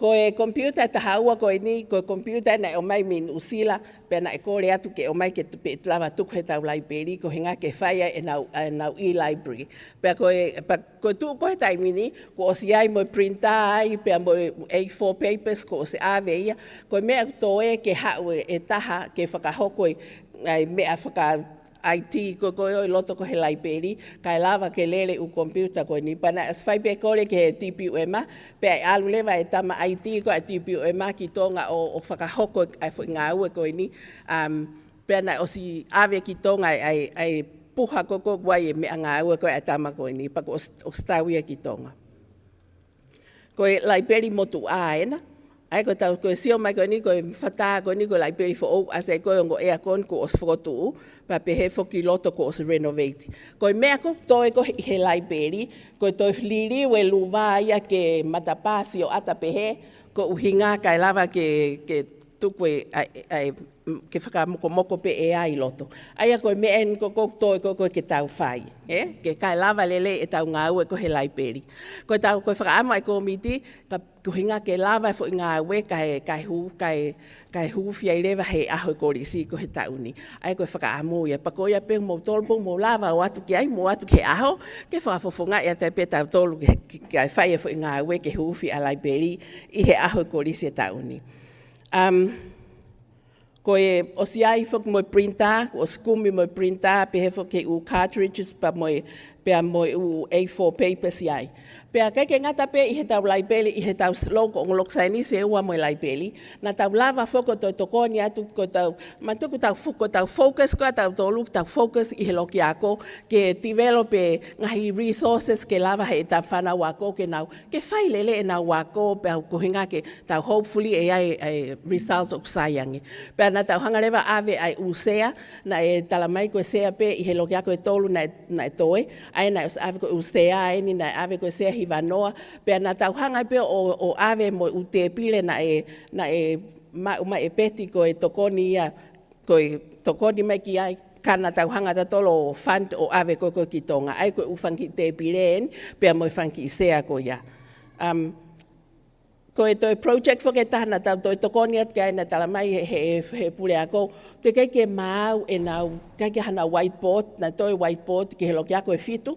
Ko e komipiuta ʻe taha ua ko eni, ko e komipiuta naʻe ʻomai mei Nuʻusila, pea naʻe kole atu ke ʻomai ke tu-, pe lava tuku he ʻetau laipeli, ko e ʻuhinga ke fai ai ʻenau, ʻenau e-library. Pea ko e, pea ko e tuʻu ko ē he taimi ni, kuo ʻosi ʻi ai mo e printer ai, pea mo e A four papers kuo ʻosi ʻave ia, ko e meʻa toe ke haʻu ʻe, ʻe taha ke fakahoko e, ʻa e meʻa faka-I T ko ē ko ē ʻi loto ko ē he laipeli, kae lava ke lele ʻū komipiuta ko eni. Pea naʻe ʻosi fai pē kole ki he T P U M, pea ʻalu leva e tama I T ko ē ʻa e T P U M ki Tonga ʻo, ʻo fakahoko ʻa e foʻi ngāue ko eni. Um, pea naʻe ʻosi ʻave ki Tonga ʻa e, ʻa e, ʻa e puha ko ē ko ē ʻoku ʻi ai e meʻangāue ko ē ʻa e tama ko eni, pea kuo ʻosi, ʻosi tau ia ki Tonga. Ko e laipeli motuʻa ena. ʻA ia ko ʻetau, ko e sio mai ko eni, ko e fata ko eni, ko e laipeli foʻou, ʻasi ai ko e ongo aircon kuo ʻosi fokotuʻu, pea pehē foki loto kuo ʻosi renovate. Ko e meʻa ko ē toe ko ē he laipeli, ko e toe liliu e luva ia ki he matapā sioʻata pehē, ko e ʻuhinga kae lava ke, ke tuku e, ʻa e, ʻa e, ke fakamokomoko pē ʻe ia ʻi loto. ʻA ia ko e meʻa eni ko ē ko ē toe ko ē ko ē ke tau fai, ē? Ke kae lava lelei ʻetau ngāue ko ē he laipeli. Ko ʻetau, ko e fakaʻamu ʻa e kōmiti, ka, ko e ʻuhinga ke lava e foʻi ngāue kae, kae hū, kae, kae hūfia ai leva he ʻaho e kolisi ko ē he taʻu ni. ʻA ia ko e fakaʻamu ia, pea ko ia pē ʻoku mou tolu pē ʻoku mou lava ʻo ʻalu atu ki ai, mou ʻalu ki he ʻaho, ke fakafofongaʻi atu ai pē tautolu ke, ke, kae fai e foʻi ngāue ke hūfia ʻa e laipeli ʻi he ʻaho e kolisi e taʻu ni. Um, ko e ʻosi ʻi ai foki mo e printer, kuo ʻosi kumi mo e printer, pehē foki ki he ʻū cartridges pea mo e, pea mo e ʻū A four papers ʻi ai. Pea ʻikai ke ngata pē ʻi heʻetau laipeli, ʻi heʻetau s-, loko, ongo loko saienisi ʻe ua mo e laipeli, naʻa tau lava foki ʻo toe tokoni atu ko ʻetau, manatuʻi ko ʻetau fo-, ko ʻetau focus ko ē ʻatautolu, ʻetau focus ʻi he loki ako, ke develop e ngaahi resources ke lava heʻetau fānau ako ke nau ke fai lelei ʻenau ako, pea ko e ʻuhinga ke tau hopefully ʻe ʻi ai e, e result ʻoku sai ange. Pea naʻa tau hanga leva ʻo ʻave ʻa e ʻū sea, naʻe tala mai ko e sea pē ʻi he loki ako ʻe tolu naʻe, naʻe toe, ʻa ia naʻe ʻosi ʻave ko e ʻū sea eni, naʻe ʻave ko e sea hivanoa, pea naʻa tau hanga pē ʻo, ʻo ʻave mo e ʻū tēpile naʻe, naʻe maʻu mai ʻe Peti ko e tokoni ia, ko e tokoni mai ki ai, ka naʻa tau hanga ʻatautolu ʻo fund ʻo ʻave ko ē ko ē ki Tonga, ʻa ia ko e ʻū fanga kiʻi tēpile eni, pea mo e fanga kiʻi sea ko ia. Um, ko e toe project foki ʻe taha naʻa tau toe tokoni atu ki ai naʻe tala mai he, he, he puleako, teʻeki ai ke maau ʻenau, ʻikai ke ʻi ai hanau whiteboard, naʻe toe whiteboard ki he loki ako ʻe fitu,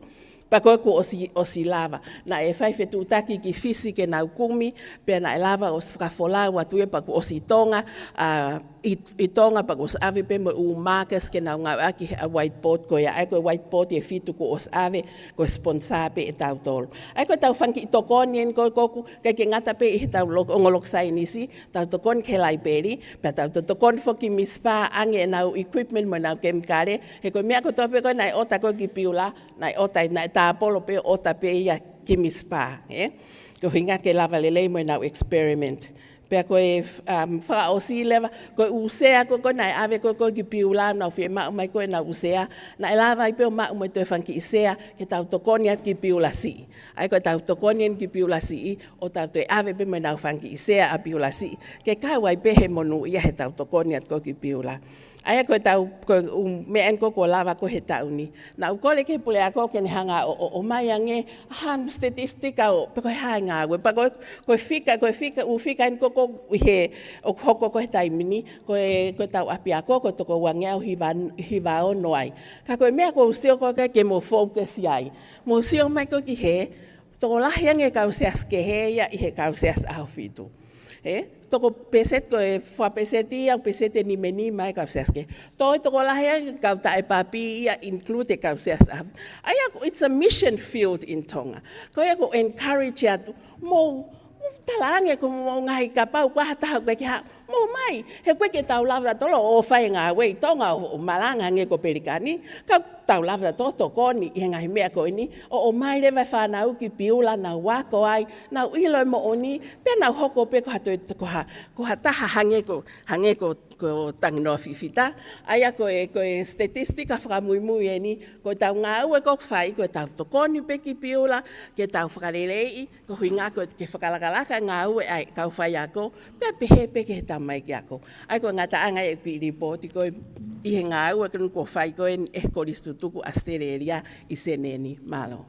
pea ko ē kuo ʻosi, ʻosi lava. Naʻe fai fetuʻutaki ki Fisi ke nau kumi, pea naʻe lava ʻosi fakafolau atu ia pea kuo ʻosi ʻi Tonga, ʻa, ʻi, ʻi Tonga pea kuo ʻosi ʻave pē mo e ʻū markers ke nau ngāueʻaki he ʻū whiteboard ko ia, ʻa ia ko e whiteboard ʻe fitu kuo ʻosi ʻave, ko e sponsor pē ʻe tautolu. ʻA ia ko ʻetau fanga kiʻi tokoni eni ko ē ʻoku, ʻikai ke ngata pē ʻi heʻetau lok-, ongo loko saienisi, tau tokoni ki he laipeli, pea tau to-, tokoni foki ki MISPA ʻo ʻoange ʻenau equipment mo ʻenau kemikale, he ko e meʻa kotoa pē ko ē naʻe ʻota ko ē ki Piula, naʻe ʻota, naʻe tāpolo pē ʻo ʻota pē ia ki MISPA, ē? Ko e ʻuhinga ke lava lelei mo ʻenau experiment. Pea ko e, um, fakaʻosi leva, ko e ʻū sea ko ē ko ē naʻe ʻave ko ē ko ē ki Piula, nau fiemaʻu mai ko ē ʻenau ʻū sea, naʻe lava ai pē ʻo maʻu mo e toe fanga kiʻi sea, ke tau tokoni atu ki Piula Siʻi. ʻA ia ko ʻetau tokoni eni ki Piula Siʻi, ʻo tau toe ʻave pē mo ʻenau fanga kiʻi sea ʻa Piula Siʻi, ke kau ai pē he monūʻia heʻetau tokoni atu ko ē ki Piula. ʻA ia ko ʻetau, ko e ʻū meʻa eni ko ē kuo lava ko ē he taʻu ni. Naʻá ku kole ki he puleako ke ne hanga ʻo, ʻo, ʻomai ange ha statistika ʻo, pe ko e hā e ngāue, pea ko e, ko e fika, ko e fika, ʻū fika eni ko ē ko ē ʻi he, ʻoku hoko ko ē he taimi ni, ko e, ko ʻetau ʻapiako, ko e toko uangeau hiva, hiva ono ai. Ka ko e meʻa ʻoku ou sio ko ē ke mou focus ai. Mou sio mai ko ē ki hē, tokolahi ange e kau Siasi kehe ia ʻi he kau Siasi ʻAhofitu. Ē? Toko peseti, ko e fā peseti ia, peseti ʻe nima nima e kau Siasi kehe. Toe tokolahi ange e kau taʻe papi ia, include e kau Siasi ʻAhofitu. ʻA ia ko e, it's a mission field in Tonga. Ko ia ʻoku ou encourage atu, mou, mou tala ange ko hoʻomou ngaahi, kapau ko ha taha ʻoku ʻikai ke haʻu, mou ō mai, he ʻoku ʻikai ke tau lava ʻatautolu ʻo fai e ngāue ʻi Tonga ʻo, ʻo malanga ange ko Pelikani, ka tau lava ʻatautolu ʻo tokoni ʻi he ngaahi meʻa ko eni, ʻo, ʻomai leva e fānau ki Piula, nau ako ai, nau ʻilo e moʻoni, pea nau hoko pē ko ha toe, ko ha, ko ha taha hangē ko, hangē ko, ko Tanginoa Fifita. ʻA ia ko e, ko e statistika fakamuimui eni, ko ʻetau ngāue ʻoku fai, ko ʻetau tokoni pē ki Piula, ke tau fakaleleiʻi, ko e ʻuhinga ko e ke fakalakalaka e ngāue ʻa e kau faiako, pea pehē pē ki heʻetau mai ki ako. ʻA ia ko e ngataʻanga ʻeku kiʻi lipooti ko ē ʻi he ngāue ko eni kuo fai ko eni ʻe he Kolisi Tutuku ʻAositelēlia ʻi Senē ni. Mālō.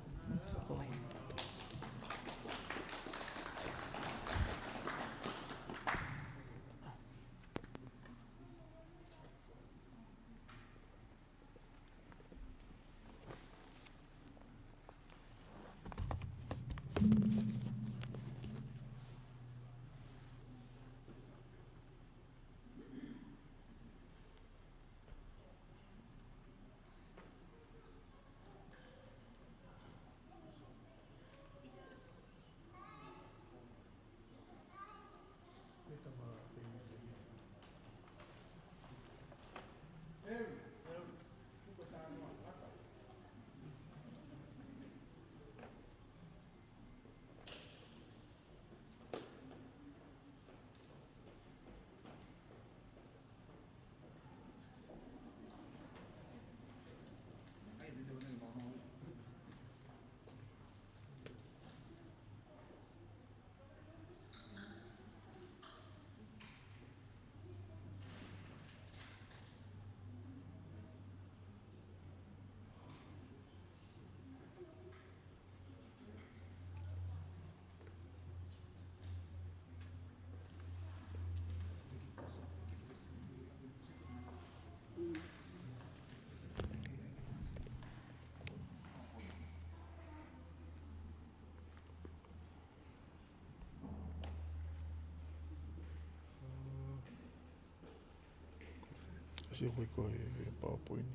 Sio ko e ko e PowerPoint.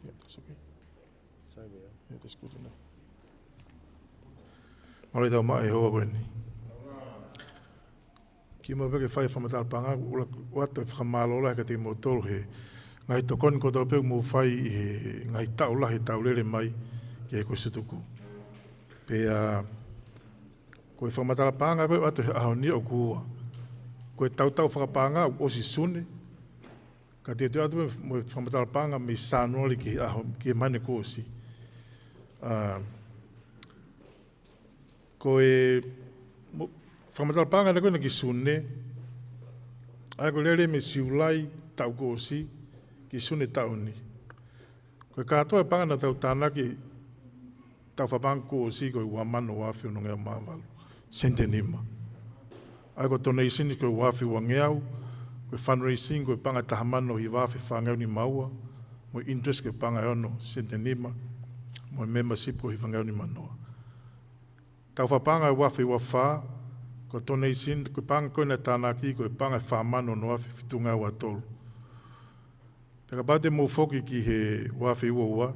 Yeah, that's okay. Sorry, Mayor. Yeah, that's good enough. Mālō e tau maʻu e houa ko eni. Kimuʻa pea ke fai e fakamatala paʻanga, ʻoku ou ʻoatu e fakamālō lahi kiate kimoutolu he ngaahi tokoni kotoa pē ʻoku mou fai ʻi he ngaahi taʻu lahi ʻo e tau lele mai ki he Kolisi Tutuku. Pea ko e fakamatala paʻanga ko ē ʻoku ʻoatu he ʻaho ni ʻoku ua. Ko e tautau fakapaʻanga ʻoku ʻosi Sune, ka te u toe ʻoatu mo e fakamatala paʻanga mei Sānuali ki he ʻaho, ki he māhina kuo ʻosi. ʻA, ko e mo-, fakamatala paʻanga naʻe ko ena ki Sune, ʻa ia ko e lele mei Siulai taʻu kuo ʻosi ki Sune taʻu ni. Ko e kātoa e paʻanga naʻa tau tānaki he taʻu fakapaʻanga kuo ʻosi ko e ua mano ua afe ono ngeau mā valu sente nima. ʻA ia ko e donation ko e ua afe ua ngeau, ko e fundraising ko e paʻanga ʻe taha mano hiva afe fā ngeau nima ua, mo e interest ko e paʻanga ʻe ono sente nima, mo e membership ko e hiva ngeau nima noa. Taʻu fakapaʻanga ʻe ua afe ua fā, ko e donation, ko e paʻanga ko ē naʻe tānaki, ko e paʻanga ʻe fā mano ono afe fitu ngeau ua tolu. Pea kapau te mou foki ki he ua afe ua ua,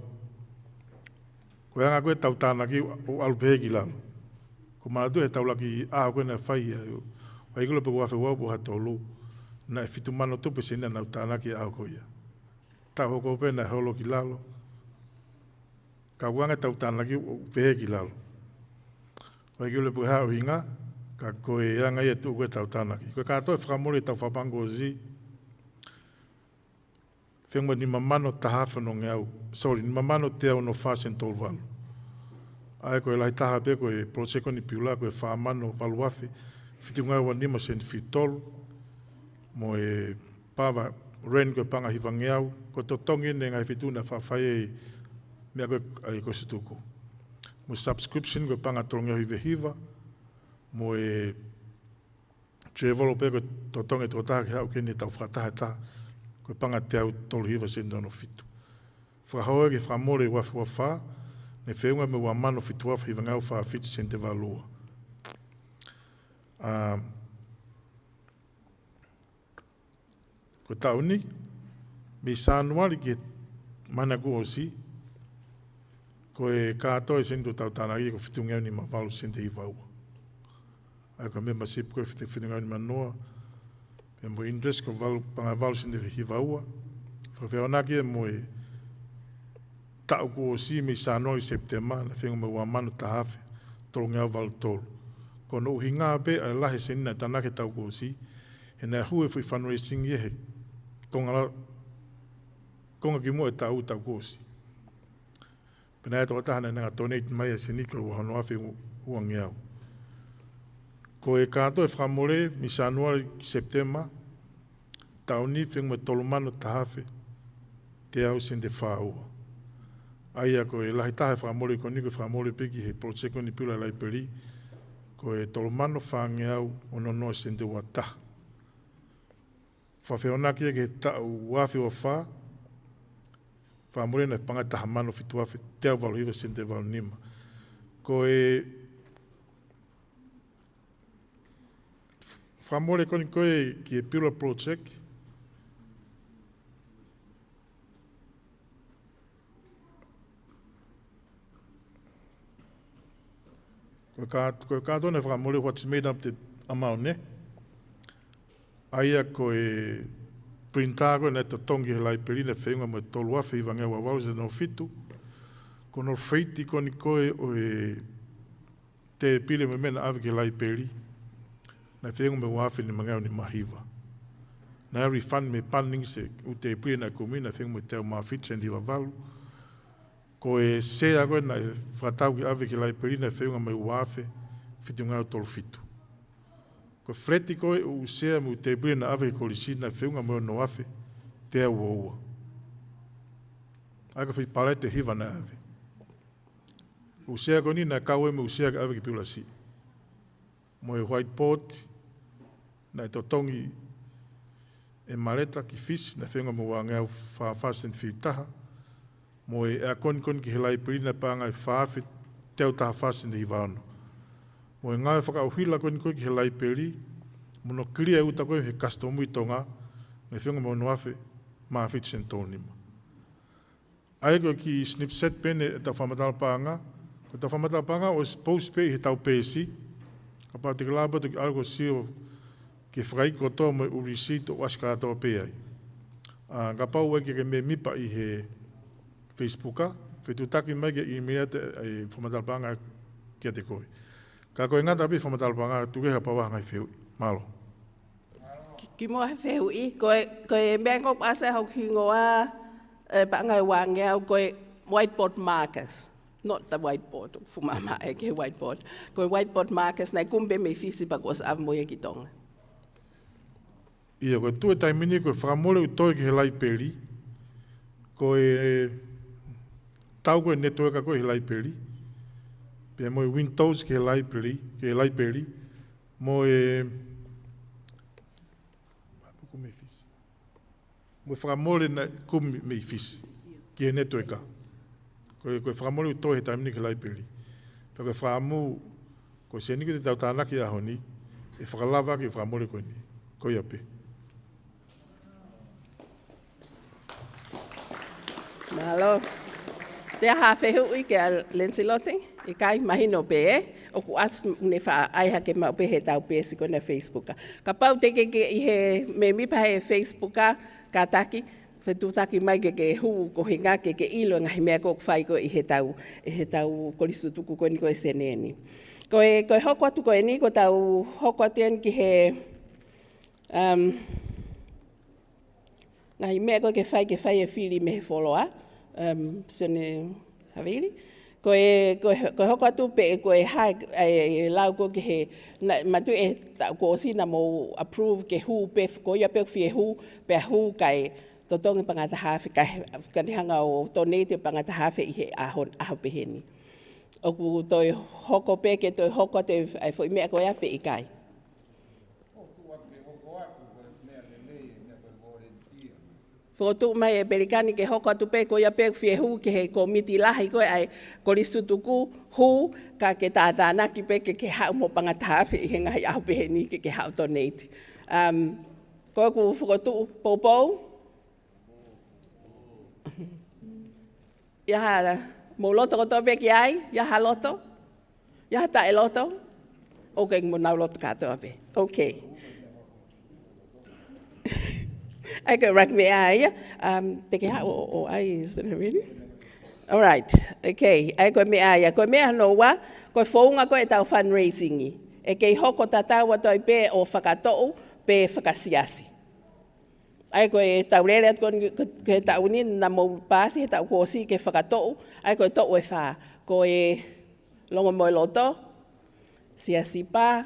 ko e anga ko ē e tau tānaki ʻo ʻalu pehē ki lalo. ʻOku ou manatuʻi he tau laki ʻaho ko ē naʻe fai ai, ʻo ʻai kula pē ua afe ua ua pe ua afe tolu, naʻe fitu mano tupu e sēniti naʻa nau tānaki he ʻaho ko ia. Taʻu hoko pē naʻe holo ki lalo. Ka ʻoku anga e tau tānaki ʻo pehē ki lalo. ʻOku ʻikai ke u lea pe ko e hā e ʻuhinga, ka ko e anga ia e tuʻu ko ē e tau tānaki. Ko e kātoa e fakamole he taʻu fakapaʻanga kuo ʻosi, fenua nima mano taha afe ono ngeau, sorry, nima mano teau ono fā senti tolu valu. ʻA ia ko e lahi taha pē ko e project ko eni Piula ko e fā mano valu afe fitu ngeau ua nima senti fitu tolu, mo e power rent ko e paʻanga hiva ngeau, ko e totongi eni e ngaahi feituʻu naʻe faʻa fai ai e meʻa ko ē ʻa e Kolisi Tutuku. Mo e subscription ko e paʻanga tolu ngeau hiva hiva, mo e travel pē ko e totongi e tokotaha ke haʻu ki heni he taʻu fakataha ʻe taha, ko e paʻanga teau tolu hiva senti ono fitu. Fakahoko ki he fakamole ua afe ua fā, naʻe feʻunga mo e ua mano fitu afe hiva ngeau fā fitu senti valu ua. ʻA, ko e taʻu ni, mei Sānuali ki he māhina kuo ʻosi, ko e kātoa e sēniti ʻo e tau tānaki ko e fitu ngeau nima valu senti hiva ua. ʻA ia ko e membership ko e fitu, fitu ngeau nima noa, pea mo e interest ko e valu, paʻanga valu senti hiva ua. Fakafehoanaki ia mo e taʻu kuo ʻosi mei Sānuali ki Sepitema, naʻe feʻunga mo e ua mano taha afe tolu ngeau valu tolu. Ko hono ʻuhinga pē ʻa e lahi e sēniti naʻe tānaki he taʻu kuo ʻosi, he naʻe hū e foʻi fundraising ia he konga la-, konga kimuʻa e taʻu, taʻu kuo ʻosi. Pea naʻe ʻi ai e tokotaha naʻa na donate mai e sēniti ko e ua ono afe ua ngeau. Ko e kātoa e fakamole mei Sānuali ki Sepitema taʻu ni, feʻunga mo e tolu mano taha afe teau sēniti fā ua. ʻA ia ko e lahi taha e fakamole ko eni ko e fakamole pē ki he project ko eni Piula Laipeli, ko e tolu mano fāngeau ono noa sēniti ua taha. Fakafeʻiloaki ia ki he taʻu ua afe ua fā, fakamole naʻe paʻanga taha mano fitu afe teau valu hiva sēniti valu nima. Ko e fakamole ko eni ko ē ki he Piula Project, ko e kā-, ko e kātoa e fakamole, what's made up the amount, ē? ʻA ia ko e printer ko ē naʻe totongi he laipeli naʻe feʻunga mo e tolu afe hivangeau ua valu sēniti fitu. Ko hono freight ko eni ko ē ʻo e tēpile mo e meʻa naʻe ʻave ki he laipeli, naʻe feʻunga mo e ua afe nimangeau nima hiva. Naʻe refund mei he Bunnings e ʻū tēpile naʻe kumi, naʻe feʻunga mo e teau mā fitu sēniti hiva valu. Ko e sea ko ē naʻe fakatau ke ʻave ki he laipeli naʻe feʻunga mo e ua afe fitungeau tolu fitu. Ko e freight ko ē ʻū sea mo e ʻū tēpile naʻe ʻave ki he kolisi naʻe feʻunga mo e ono afe teau ua ua. ʻA ia ko e foʻi palete ʻe hiva naʻe ʻave. ʻŪ sea ko eni naʻe kau ai mo e ʻū sea ke ʻave ki Piula Siʻi. Mo e whiteboard naʻe totongi ʻe Maleta ki Fisi, naʻe feʻunga mo e uangeau fā fā sēniti fitu taha. Mo e ʻeakoni ko eni ki he laipeli naʻe paʻanga ʻe fā afe teau taha fā sēniti hiva ono. Mo e ngāue fakaʻuhila ko eni ko ē ki he laipeli, mo hono kilia e uta ko ē he Customs ʻi Tonga, naʻe feʻunga mo e ono afe mā fitu sēniti tolu nima. ʻA ia ko e kiʻi snapshot pē eni ʻetau fakamatala paʻanga. Ko ʻetau fakamatala paʻanga ʻoku post pē ʻi heʻetau peesi. Kapau te ke lava pē ʻo toki ʻalu ʻo sio ki he fakaikiiki kotoa mo e ʻū receipt ʻoku ʻasi kātoa pē ai. ʻA, kapau ʻoku ʻi ai ha kiʻi mēmipa ʻi he Facebook, fetuʻutaki mai ke ʻīmeili atu e fakamatala paʻanga kiate koe. Ka ko e ngata pē fakamatala paʻanga, tuku kehe kapau ʻoku ʻi ai ha ngaahi fehuʻi. Mālō. Ki, kimuʻa he fehuʻi, ko e, ko e meʻa ko ē ʻoku ʻasi ai hoku hingoa, e, paʻanga ʻe uangeau, ko e whiteboard markers. Not the whiteboard, fuʻu maʻamaʻa e ki he whiteboard. Ko e whiteboard markers, naʻe kumi pē mei Fisi pea kuo ʻosi ʻave mo ia ki Tonga. ʻIo, ko e tuʻu he taimi ni ko e fakamole ʻoku toe ki he laipeli, ko e tau ko ē network ko ē he laipeli, pea mo e Windows ki he laipeli, ki he laipeli, mo e, mo e fakamole naʻe kumi mei Fisi ki he network. Ko e, ko e fakamole ʻoku toe he taimi ni ki he laipeli. Pea ko e fakaʻamu, ko e sēniti ko ē te tau tānaki he ʻaho ni, ʻe fakalava ʻaki e fakamole ko eni. Ko ia pē. Mālō. Te ʻi ai ha fehuʻi kia Lancelot? ʻIkai, mahino pē, ē? ʻOku ʻasi, ne faʻa ʻai hake maʻu pē heʻetau peesi ko ena Facebook. Kapau te ke, ke ʻi he mēmipa he Facebook, kātaki, fetuʻutaki mai ke ke hū ko e ʻuhinga ke ke ʻilo e ngaahi meʻa ʻoku fai ko ē ʻi heʻetau, ʻi heʻetau kolisi tutuku ko eni ko e Senē ni. Ko e, ko e hoko atu ko eni, ko ʻetau hoko atu eni ki he, um, ngaahi meʻa ko ē ke fai, ke fai e fili mei he fuoloa, um, Sione Havili. Ko e, ko e, ko e hoko atu pē, ko e hā e, e lau ko ē ki he, naʻa, manatuʻi e taʻu kuo ʻosi naʻa mou approve ke hū pē, ko ia pē ʻoku fie hū, pea hū kae totongi paʻanga taha afe, kae, kae ne hanga ʻo donate paʻanga taha afe ʻi he ʻaho, ʻaho pehē ni. ʻOku toe hoko pē ke toe hoko atu e, e foʻi meʻa ko ia pe ʻikai? Fokotuʻu mai ʻe Pelikani ke hoko atu pē ko ia pē ʻoku fie hū ki he kōmiti lahi ko ē ʻa e kolisi tutuku, hū, ka ke tātānaki pē ke, ke haʻu mo paʻanga taha afe ʻi he ngaahi ʻaho pehē ni ke, ke haʻu donate. Um, ko ʻeku fokotuʻu, poupou? ʻI ai ha, mou loto kotoa pē ki ai? ʻI ai ha loto? ʻI ai ha taʻeloto? ʻOku ʻikai, mou nau loto kātoa pē. Okay. ʻA ia ko e ʻuluaki meʻa ia. Um, te ke haʻu ʻo, ʻo ʻai, Sione Havili? All right. Okay. ʻA ia ko e meʻa ia. Ko e meʻa hono ua, ko e founga ko ē ʻetau fundraising. ʻE kei hoko tatau atu ai pē ʻo fakatoʻu pe fakasiasi. ʻA ia ko ʻetau lele atu ko eni, ko, ko e taʻu ni naʻa mou paasi he taʻu kuo ʻosi ke fakatoʻu, ʻa ia ko e toʻu ʻe fā. Ko e Longomoeloto, Siasi Pā,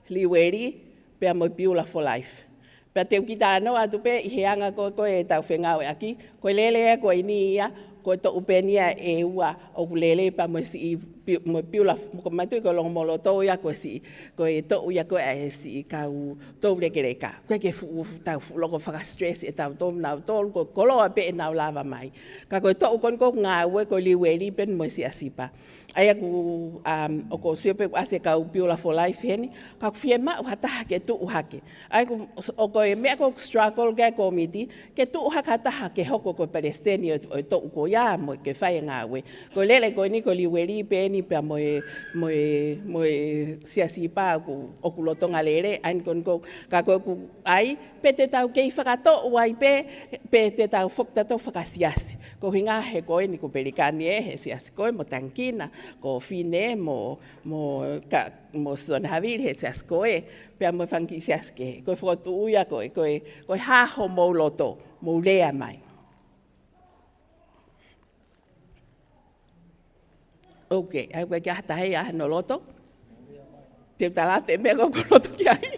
Liueli, pea mo e Beulah for Life. Pea te u kiʻi talanoa atu pē ʻi he anga ko ē ʻetau fengāueʻaki, ko e lele ko eni ia, ko e toʻu pē eni ia ʻe ua ʻoku lele pea mo e siʻi Be-, mo e Beulah, mo ko matu ko Longomoloto ia ko e siʻi, ko e toʻu ia ko ē ʻa e siʻi kau toulekeleka. Ko e ke fuʻu, tau fuʻu loko fakastress ʻe tautolu, nautolu, ko e koloa pē ʻenau lava mai. Ka ko e toʻu ko eni ʻoku ngāue ko Liueli pea mo e Siasipa. ʻA ia ʻoku, um, ʻoku ou sio pē ʻoku ʻasi e kau Beulah for Life heni, ka ʻoku fiemaʻu ha taha ke tuʻu hake. ʻA ia ʻoku, ʻoku ko e meʻa ʻoku struggle ki ai e kōmiti, ke tuʻu hake ha taha ke hoko ko e palesiteni ʻo, ʻo e toʻu ko ia mo ke fai e ngāue. Ko e lele ko eni ko Liueli pē eni pea mo e, mo e, mo e Siasipa ʻoku, ʻoku lolotonga lele, ʻa eni ko eni ko, ka ko ʻeku ʻai, pe te tau kei fakatoʻu ai pē, pe te tau foki tautolu fakasiasi. Ko e ʻuhinga he ko eni ko Pelikani ē, he siasi ko ē mo Tangikina, ko Fine mo, mo ka, mo Sione Havili he siasi ko ē, pea mo e fanga kiʻi siasi kehe. Ko e fokotuʻu ia ko ē, ko e, ko e hā homou loto, mou lea mai. Ok, ʻa ia ʻoku ʻikai ke ʻi ai ha taha ia ʻi hono loto. Te u tala atu e meʻa ʻoku ou loto ki ai.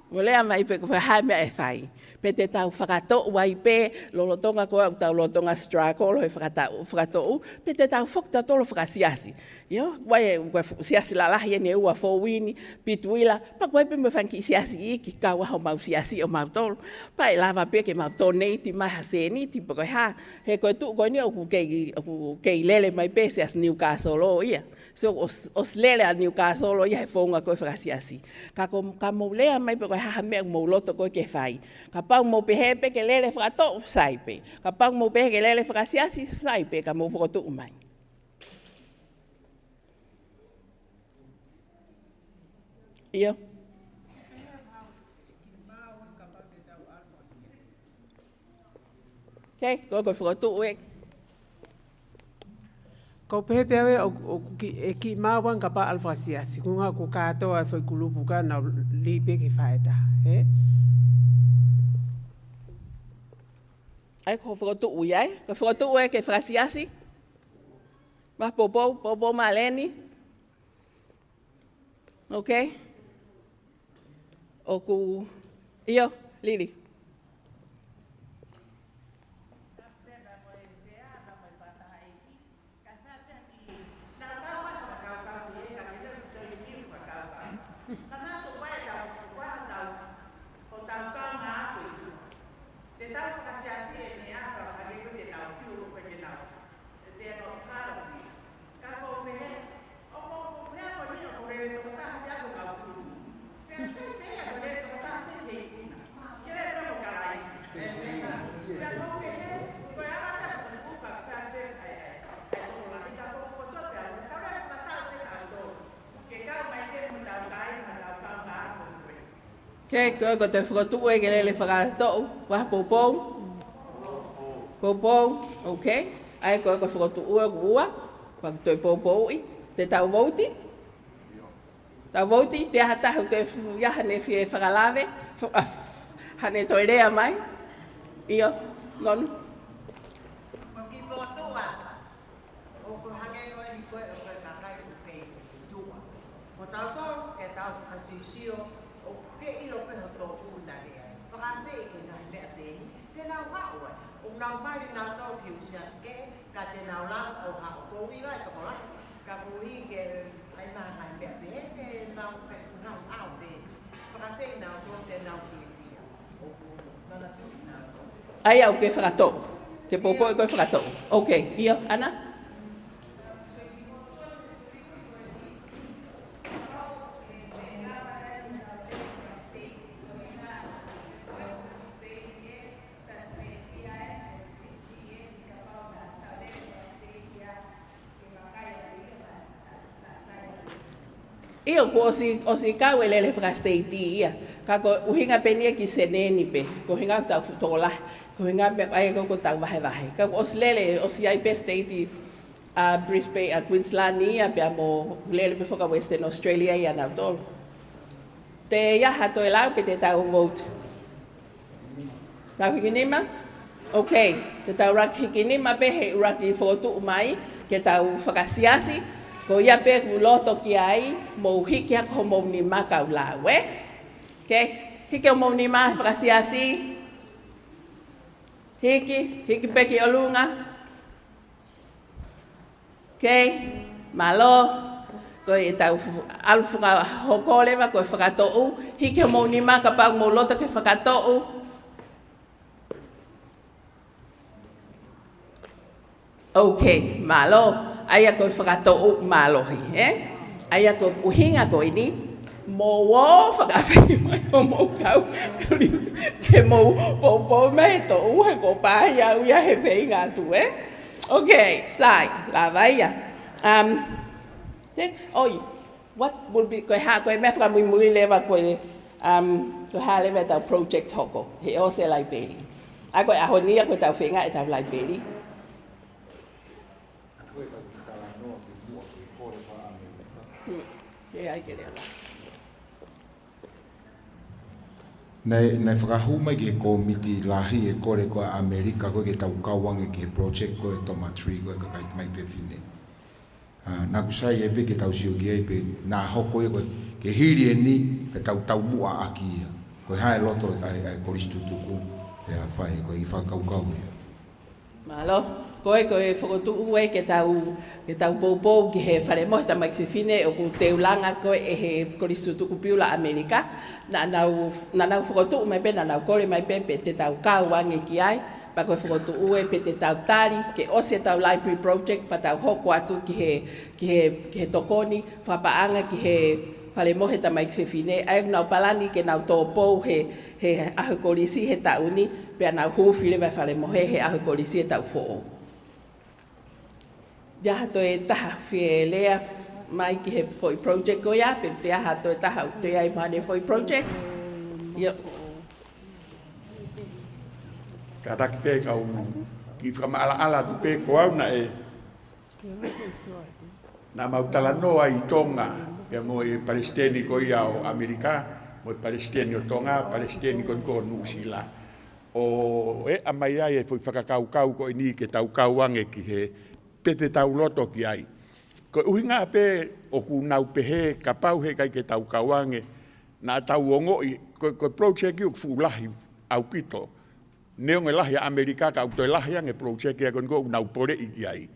Mou lea mai pe ko e hā e meʻa ʻe fai. Pe te tau fakatoʻu ai pē, lolotonga ko ē ʻoku tau lolotonga struggle he fakatoʻu, fakatoʻu, pe te tau foki tautolu fakasiasi. ʻIo, ʻoku ʻi ai e, ʻoku ʻi ai e fuʻu siasi lalahi eni ʻe ua, Fouini, Pituila, pea ʻoku ʻi ai pē mo e fanga kiʻi siasi iiki kau ai homau siasi ʻo mautolu. Pea ʻe lava pē ke mau donate mai ha sēniti pe ko e hā. He ko e tuʻu ko eni ʻoku kei, ʻoku kei lele mai pē siasi Newcastle ia. So, ʻos-, ʻosi lele ʻa Newcastle ia he founga ko ē fakasiasi. Ka ko, ka mou lea mai pe ko e hā ha meʻa ʻoku mou loto ko ē ke fai. Kapau mou pehē pē ke lele fakatoʻu, sai pē. Kapau mou pehē ke lele fakasiasi, sai pē, ka mou fokotuʻu mai. ʻIo. Ok, ko e, ko e fokotuʻu ē. Ko e pehē pē ʻe au ʻoku, ʻoku kiʻi, ʻe kiʻi maau ange kapau ʻalu fakasiasi. Ko e ʻuhinga ʻoku kātoa e foʻi kulupu ka nau lī pē ki he faʻē taha, ē? ʻA ia ko e fokotuʻu ia, ē? Ko e fokotuʻu ē ke fakasiasi? Mā Poupou, Poupou Māleni. Ok. ʻOku, ʻio, Lili. Ok, ko e, ko e toe fokotuʻu ē ke lele fakatoʻu, Vaha Poupou. Poupou, ok. ʻA ia ko e, ko e fokotuʻu ē ʻoku ua, ko e toe poupouʻi, te tau vouti. Tau vouti, te aha tahu te fu-, ia hane fie fakalave, fu-, ah, hane toe lea mai. ʻIo, Nonu. Ko e kiʻi fokotuʻu ē, ʻoku hangē ko eni ko e, ʻoku ʻi ai e kakai ʻoku kei tuʻa. Ko tautolu, ke tau fakasisio, ʻoku ke ʻilo pē hoto ʻuhinga lea. Fakafeʻiloaki e ngaahi meʻa pehē ni, te nau haʻu ai. ʻOku nau mali nautolu ki he siasi kehe, ka te nau lava ʻo haʻu. Ko e ʻuhinga e tokolahi, ka ko e ʻuhinga ke ʻai mai ha ngaahi meʻa pehē, ke nau pē, ngaahi ʻao pē. Fakafeʻiloaki nautolu te nau fiefia. ʻOku manatuʻi nautolu. ʻA ia ʻoku ke fakatoʻu. Ke poupouʻi ko e fakatoʻu. Ok, ʻio, Ana? ʻIo, kuo ʻosi, ʻosi kau e lele fakasiteiti ia. Ka ko e ʻuhinga pē eni ia ki he seneni pē. Ko e ʻuhinga tau fuʻu tokolahi. Ko e ʻuhinga pē ʻa ia ko e tau vahevahe. Ka kuo ʻosi lele, ʻosi ʻi ai pē siteiti ʻa Brisbane, ʻa Queensland ia, pea mo lele pē foki ʻa Western Australia ia nautolu. Te ʻi ai ha toe lau pe te tau vote? Tau hiki nima? Ok. Te tau laki hiki nima pē he ʻuluaki fokotuʻu mai, ke tau fakasiasi. Ko ia pē ʻoku ou loto ki ai, mou hiki hake homou nima kau lau, ē? Okay, hiki homou nima he fakasiasi. Hiki, hiki pē ki ʻolunga. Okay, mālō. Ko ʻetau fu-, ʻalu fakahoko leva ko e fakatoʻu, hiki homou nima kapau ʻoku mou loto ke fakatoʻu. Okay, mālō. ʻA ia ko e fakatoʻu mālohi, ē? ʻA ia ko e ʻuhinga ko eni, mou ō fakaafeʻi mai homou kau Kalisitiane ke mou poupou mai e toʻu he ko e pāhia au ia he feinga atu, ē? Okay, sai, lava ia. Um, te, ʻoi, what will be, ko e hā, ko e meʻa fakamuimui leva ko e, um, ko e hā leva ʻetau project hoko, he ʻosi e laipeli. ʻA ko e ʻaho ni ia ko ʻetau feinga ʻetau laipeli. Hmm, ʻe ai ke lea la. Naʻe, naʻe fakahū mai ki he kōmiti lahi e kole ko ē ʻa ʻAmelika ko ē ke tau kau ange ki he project ko ē Toma Tree ko ē kakai tamai fefine. ʻA, naʻa ku sai ai pē ke tau sio ki ai pē naʻa hoko ia ko ē ke hili eni ke tau taumuʻa ʻaki ia. Ko e hā e loto ʻa e, ʻa e kolisi tutuku ʻe fai, ko e fakakaukau ia. Mālō. Ko e, ko e fokotuʻu ē ke tau, ke tau poupou ki he fale mohe tamaiki fefine ʻoku teu langa ko ē ʻe he Kolisi Tutuku Piula ʻAmelika. Naʻa nau, naʻa nau fokotuʻu mai pē, naʻa nau kole mai pē, pe te tau kau ange ki ai. Pea ko e fokotuʻu ē pe te tau tali, ke ʻosi ʻetau library project, pea tau hoko atu ki he, ki he, ki he tokoni, fakapaʻanga ki he fale mohe tamaiki fefine, ʻa ia ʻoku nau palani ke nau tō pou he, he ʻaho kolisi he taʻu ni, pea nau huufi leva e fale mohe he ʻaho kolisi he taʻu foʻou. ʻI ai ha toe taha fie lea mai ki he foʻi project ko ia, pe te ʻi ai ha toe taha ʻoku toe ʻi ai mo haʻane foʻi project? ʻIo. Kātaki pē kau kiʻi fakamaʻalaʻala atu pē ko au naʻe Naʻa mau talanoa ʻi Tonga, pea mo e palesiteni ko ia ʻo ʻAmelika, mo e palesiteni ʻo Tonga, palesiteni ko eni ko Nuʻusila. ʻO ʻea mai ai e foʻi fakakaukau ko eni ke tau kau ange ki he pe te tau loto ki ai. Ko e ʻuhinga pē ʻoku nau pehē kapau heʻikai ke tau kau ange, naʻa tau ongoʻi, ko, ko e project ʻoku fuʻu lahi ʻaupito. Neongo e lahi ʻa ʻAmelika, ka ʻoku toe lahi ange project ia ko eni ʻoku nau poleʻi ki ai.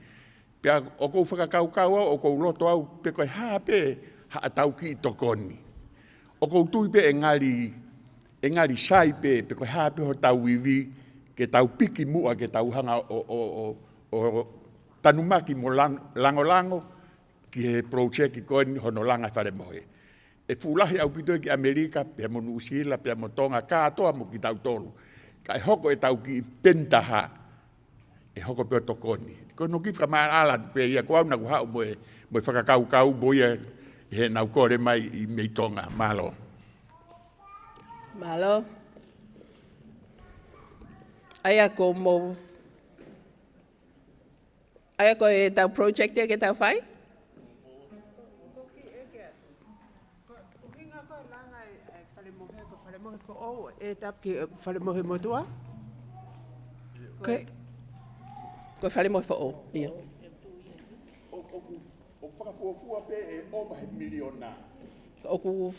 Pea ʻoku ou fakakaukau au, ʻoku ou loto au, pe ko e hā pē haʻatau kiʻi tokoni. ʻOku ou tui pē ʻe ngali, ʻe ngali sai pē, pe ko e hā pē hotau ivi, ke tau piki muʻa, ke tau hanga ʻo, ʻo, ʻo, ʻo tanumaki mo lang-, langolango, ki he project ko eni hono langa fale mohe. ʻE fuʻu lahi ʻaupito ia ki ʻAmelika, pea mo Nuʻusila, pea mo Tonga, kātoa mo kitautolu. Ka ʻe hoko ʻetau kiʻi peni taha, ʻe hoko pē ʻo tokoni. Ko hono kiʻi fakamaʻalaʻala atu pē ia, ko au naʻa ku haʻu mo e, mo e fakakaukau mo ia he naʻa nau kole mai ʻi mei Tonga. Mālō. Mālō. ʻA ia ko mou, ʻa ia ko ʻetau project ia ke tau fai? Ko e ʻuhinga ko e langa e, e fale mohe, ko e fale mohe foʻou, ʻe tap ki, e, fale mohe motuʻa? Ko e, ko e fale mohe foʻou, ʻio. ʻO, ʻoku, ʻoku fakafuofua pē ʻe ova he miliona. ʻOku,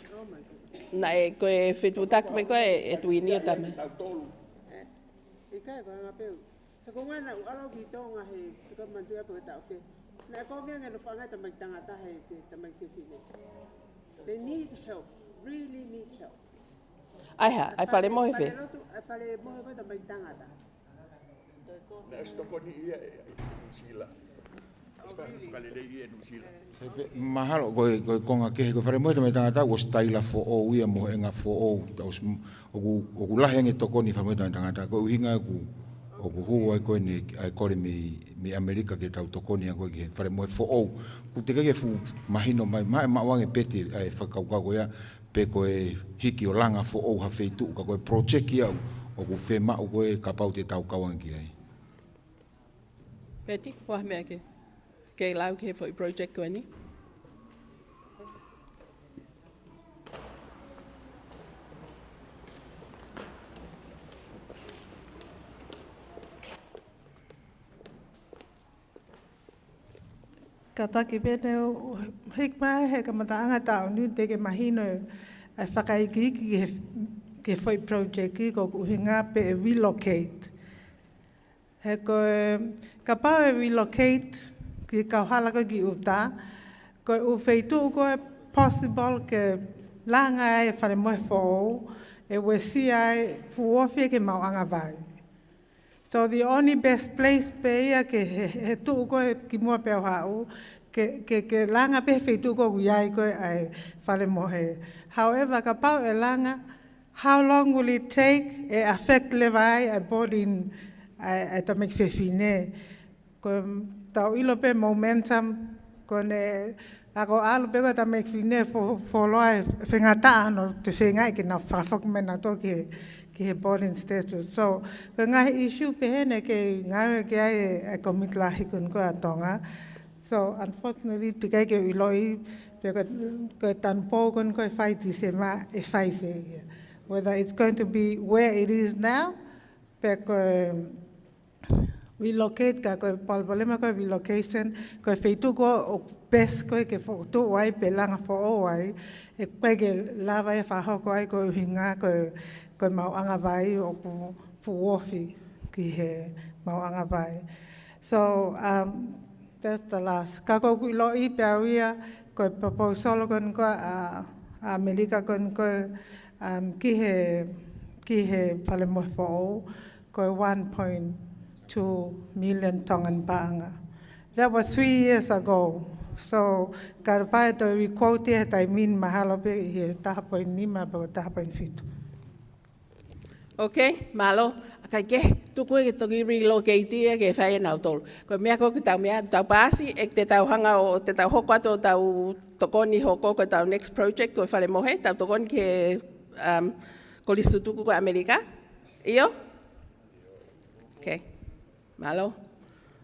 naʻe, ko e fetuʻutaki mai ko ē, e tuini ʻo tama. Tautolu. ʻIkai ko e anga pē. He ko e ʻuhinga naʻa ku ʻalu ki Tonga he, te ka manatu ia pe ko e taʻu fē. Naʻe kovi ange e nofoʻanga e tamaiki tangata he, he tamaiki fefine. They need help, really need help. ʻAi hā, ʻai fale mohe fē? Fale lotu, ʻai fale mohe ko e tamaiki tangata. Naʻe ʻosi tokoni ia ʻe, ʻe Nuʻusila. ʻOsi fai fakalelei ia ʻe Nuʻusila. Sai pē, mahalo, ko e, ko e konga kehe, ko e fale mohe tamaiki tangata, ʻoku ʻosi taila foʻou ia mo e ʻuhinga foʻou, ta ʻosi, ʻoku, ʻoku lahi ange tokoni fale mohe tamaiki tangata, ko e ʻuhinga ʻoku, ʻoku hū ai ko eni, ʻa e kole mei, mei ʻAmelika ke tau tokoni ange ko ē ki he fale mohe foʻou. ʻOku teʻeki ke fuʻu mahino mai, ma e maʻu ange Peti, ʻa e fakakaukau ko ia, pe ko e hiki ʻo langa foʻou ha feituʻu, ka ko e project ia ʻoku fiemaʻu ko ē kapau te tau kau ange ki ai. Peti, ko e hā e meʻa ke, ke lau ki he foʻi project ko eni? Kātaki pē te u hiki mai he kamataʻanga taʻu ni te ke mahino e fakaikiiki ki he, ki he foʻi project ko ʻeku ʻuhinga pē e relocate. He ko e, kapau ʻe relocate ki kauhala ko ē ki ʻuta, ko e ʻū feituʻu ko ē possible ke langa ai e fale mohe foʻou, ʻe uesia ai fuʻu ofi ki he maʻuʻanga vai. So the only best place pē ia ke he, he tuʻu ko ē ki muʻa pē ʻo haʻu, ke, ke, ke langa pē he feituʻu ko ē ʻoku ʻi ai ko ē ʻa e fale mohe. However, kapau ʻe langa, how long will it take? ʻE affect leva ai ʻa e boarding ʻa e, ʻa e tamaiki fefine. Ko ʻetau ʻilo pē momentum, ko ʻene ako ʻalu pē ko ē tamaiki fefine fo-, fuoloa ʻe faingataʻa hono toe feingaʻi ke nau fakafoki mai nautolu ki he, ki he boarding status. So, ko e ngaahi issue pehē ni ke ngāue ki ai e, e kōmiti lahi ko eni ko ē ʻa Tonga. So, unfortunately, teʻeki ai ke u ʻiloʻi pe ko, ko e tanupou ko eni ko ē ʻe fai Tīsema ʻe fai fē ia. Whether it's going to be where it is now, pe ko e relocate ka ko e palopalema ko e relocation, ko e feituʻu ko ē ʻoku best ko ē ke fokotuʻu ai pe langa foʻou ai, ʻe ʻikai ke lava ia ʻo fakahoko ai ko e ʻuhinga ko e, ko e maʻuʻanga vai ʻoku fuʻu ofi ki he maʻuʻanga vai. So, um, that's the last. Ka ko ʻeku ʻiloʻi pē au ia, ko e proposal ko eni ko ē ʻa, ʻa ʻAmelika ko eni ko ē, um, ki he, ki he fale mohe foʻou, ko e one point two million Tongan paʻanga. That was three years ago. So, kapau ʻe toe re-quote ia he taimi ni mahalo pē ʻi he taha poini nima pe ko e taha poini fitu. Ok, mālō. ʻIkai ke, tuku ke toki relocate ia ke fai ʻe nautolu. Ko e meʻa ko ē ʻoku tau meʻa, tau paasi, ʻe te tau hanga ʻo, te tau hoko atu ʻo tau tokoni hoko ko ʻetau next project ko e fale mohe, tau tokoni ki he, um, Kolisi Tutuku ko ē ʻAmelika. ʻIo? Ok. Mālō.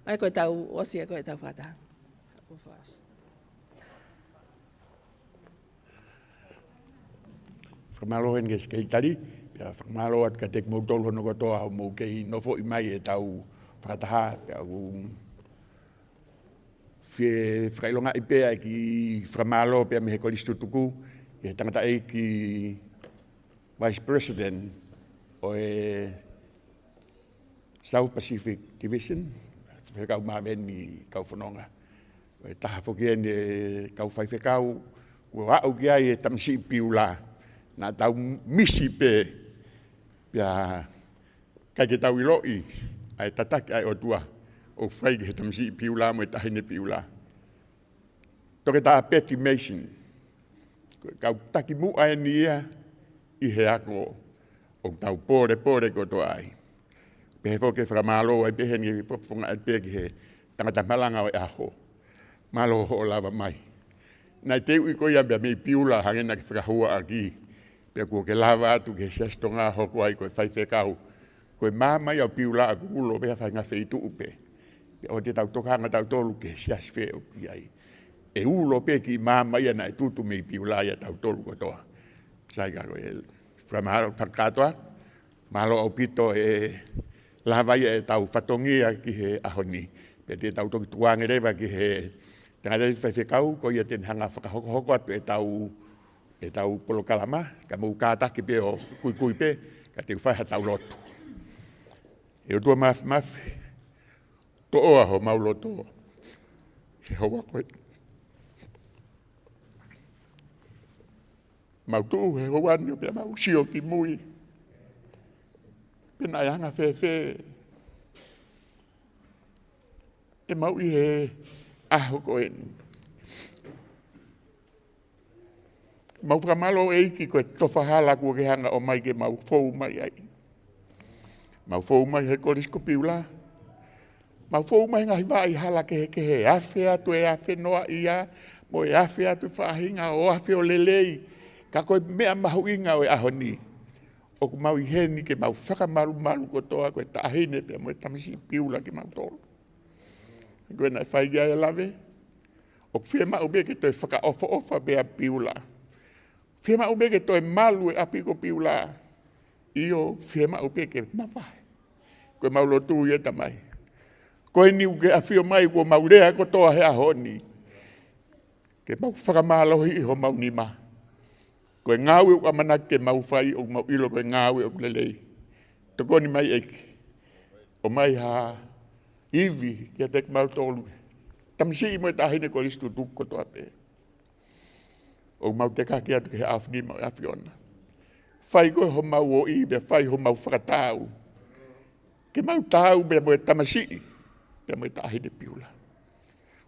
ʻAi ko ʻetau ʻosi ia ko ʻetau fakataha. Fakamālō heni ki he Sekelitali, pea fakamālō atu kiate kimoutolu hono kotoa hoʻomou kei nofoʻi mai ʻetau fakataha, pea ʻoku fie fakaʻilongaʻi pē ʻa e kiʻi fakamālō pea mei he Kolisi Tutuku, ki he tangataʻeiki Vice President ʻo e South Pacific Division, Faifekau Maveni Kaufononga. Ko e taha foki eni e kau faifekau, kuo aʻu ki ai e tamasiʻi Piula, naʻa tau misi pē, pea ʻikai ke tau ʻiloʻi ʻa e tataki ʻa e ʻOtua ʻoku fai ki he tamasiʻi Piula mo e taʻahine Piula. Toketā Peti Mason, ko e kau takimuʻa eni ia ʻi he ako ʻoku tau pōlepole kotoa ai. Pehē foki e fakamālō ai pē heni fofonga ai pē ki he tangata malanga ʻo e ʻaho. Mālō hoʻo lava mai. Naʻe teuʻi koe ia pea mei Piula hangē naʻa ke fakahua ʻaki. Pea kuo ke lava atu ki he Siasi Tonga hoko ai ko e faifekau. Ko e maama ia ʻo Piula ʻoku ulo pē ha faʻahinga feituʻu pē. Pea ʻoua te tau tokanga tautolu ki he siasi fē ʻoku ʻi ai. ʻE ulo pē ki he maama ia naʻe tutu mei Piula ia tautolu kotoa. Sai ka ko e fakamālō fakakātoa. Mālō ʻaupito e lava ia ʻetau fatongia ki he ʻaho ni. Pea te tau toki tukuange leva ki he tangataʻeiki faifekau, ko ia te ne hanga fakahokohoko atu ʻetau, ʻetau polokalama, ka mou kātaki pē ʻo kuikui pē, ka te u fai haʻatau lotu. ʻE ʻOtua Māfimafi, toʻoa homau loto he houa ko ē. Mau tuʻu he houa ni pea mau sio ki mui. Pe naʻe anga fēfē ʻemau ʻi he ʻaho ko eni. Mau fakamālō ʻEiki ko e tofa hala kuo ke hanga ʻo ʻomai ke mau fou mai ai. Mau fou mai he Kolisi ko Piula. Mau fou mai he ngaahi vaʻa hala kehekehe, afe atu e afe noaʻia, mo e afe atu e faʻahinga ʻo afe ʻo lelei. Ka ko e meʻa mahuʻinga ʻo e ʻaho ni, ʻoku mau ʻi heni ke mau fakamalumalu kotoa ko e taʻahine pea mo e tamasiʻi Piula kimautolu. Ko e naʻe fai ki ai e lave, ʻoku fiemaʻu pē ke toe fakaʻofoʻofa pē ʻa Piula. Fiemaʻu pē ke toe malu e ʻapi ko Piula. ʻIo, fiemaʻu pē ke mavahe. Ko ʻemau lotu ia Tamai. Ko eni ʻoku ke ʻafio mai kuo mau lea kotoa he ʻaho ni. Ke mau fakamālohiʻi homau nima. Ko e ngāue ʻoku ʻamanaki ke mau fai ʻoku mau ʻilo ko e ngāue ʻoku lelei. Tokoni mai ʻEiki. ʻOmai ha ivi kiate kimautolu. Tamasiʻi mo e taʻahine Kolisi tutuku kotoa pē. ʻOku mau tekaki atu ki he ʻAfio ni mo e ʻAfiona. Fai koe homau ʻoʻi pea fai homau fakataau. Ke mau taau pea mo e tamasiʻi, pea mo e taʻahine Piula.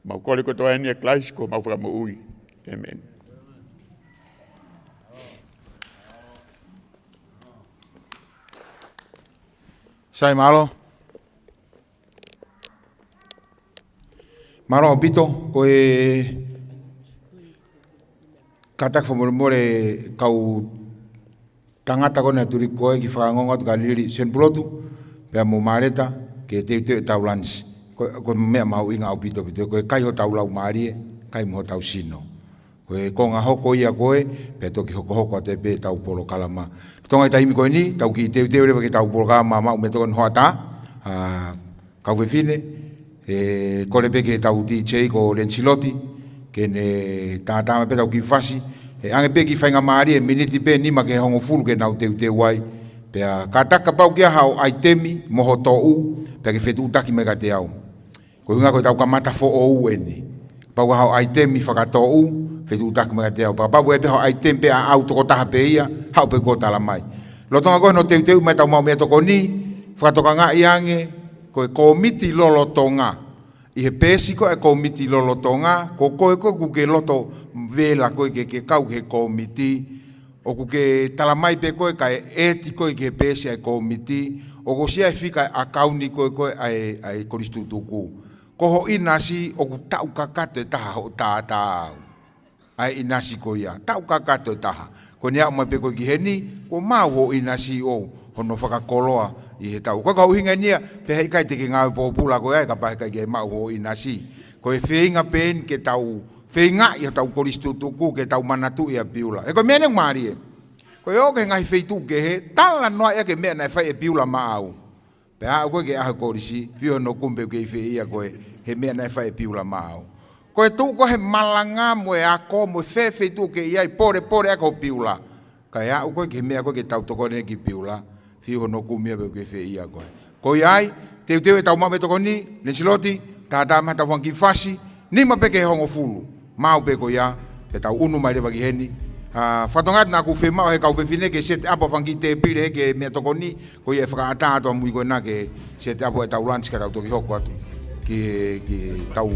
Mau kole kotoa eni ʻia Kalaisi ko homau Fakamoʻui. ʻĒmeni. Sai, mālō. Mālō ʻaupito, ko e kātaki fakamolemole kau tangata ko ena tuli ko e ki fakangonga atu ka lili Seni Pulotu, pea mo Maleta, ke teuteu ʻetau lanisi. Ko, ko e meʻa mahuʻinga ʻaupito ʻaupito, ko e kai hotau laumālie, kai mo hotau sino. Ko e konga hoko ia ko e, pea toki hokohoko atu pē ʻetau polokalama. Tonga ʻi he taimi ko eni, tau kiʻi teuteu leva ki heʻetau polokalama maʻu meʻatokoni hoʻatā, ʻa, kau fefine, ʻe kole pē ki heʻetau D J ko Lensiloti, ke ne tātā mai pē ʻetau kiʻi fasi, ʻe ʻange pē kiʻi faingamālie, miniti pē nima ki he hongofulu ke nau teuteu ai, pea kātaki kapau ʻoku ʻi ai haʻo ʻaitemi mo ho toʻu, pea ke fetuʻutaki mai kiate au. Ko e ʻuhinga ko ʻetau kamata foʻou eni. Kapau ʻoku ʻi ai haʻo ʻaitemi fakatoʻu, fetuʻutaki mai kiate au. Pea kapau ʻoku ʻi ai pē haʻo ʻaitemi pē ʻaʻau tokotaha pē ia, haʻu pē ʻo tala mai. Lolotonga ko ē hono teuteu mai ʻetau maʻu meʻatokoni, fakatokangaʻi ange, ko e kōmiti lolotonga. ʻI he peesi ko ē ʻa e kōmiti lolotonga, ko koe ko ē ʻoku ke loto vela ko ē ke, ke kau ki he kōmiti, ʻoku ke tala mai pē koe kae ʻeti koe ki he peesi ʻa e kōmiti, ʻoku ʻosi ʻi ai e fika ʻakauni ko ē ko ē ʻa e, ʻa e Kolisi tutuku. Ko ho ʻinasi ʻoku taʻu kakato ʻe taha hoʻo tātāau. ʻA e ʻinasi ko ia, taʻu kakato ʻe taha. Ko ʻene aʻu mai pē koe ki heni, kuo maʻu ho ʻinasi ʻo hono fakakoloa ʻi he taʻu. Ko e ʻuhinga eni ia, pea heʻikai te ke ngāue pōpula koe ai, kapau heʻikai ke maʻu ho ʻinasi. Ko e feinga pē eni ke tau feingaʻi hotau Kolisi tutuku ke tau manatuʻi ʻa Piula. He ko e meʻa eni ʻoku mālie. Ko e ō ki he ngaahi feituʻu kehe, talanoaʻi ʻaki e meʻa naʻe fai ʻe Piula maʻau. Pea aʻu koe ki he ʻaho Kolisi, fiu hono kumi pe ʻoku kei fēʻia koe he meʻa naʻe fai ʻe Piula maʻau. Ko e tuʻu ko ē he malanga mo e ako mo e fē feituʻu ʻoku ke ʻi ai, polepole ʻaki ho Piula. Kae aʻu koe ki he meʻa ko ē ke tau tokoni ki Piula, fiu hono kumi ia pe ʻoku ke fēʻia koe. Ko ia ai, teuteu ʻetau maʻu meʻatokoni, Lensiloti, tātā mai haʻatau fanga kiʻi fasi, nima pē ki he hongofulu. Maʻu pē ko ia, ke tau ʻunu mai leva ki heni. ʻA, fakatokangaʻi naʻa ku fiemaʻu he kau fefine ke set up ʻa e fanga kiʻi tēpile he ki he meʻatokoni, ko ia ʻe fakaʻatā atu ʻamui ko ena ke set up ʻetau lunch ka tau toki hoko atu ki, ki heʻetau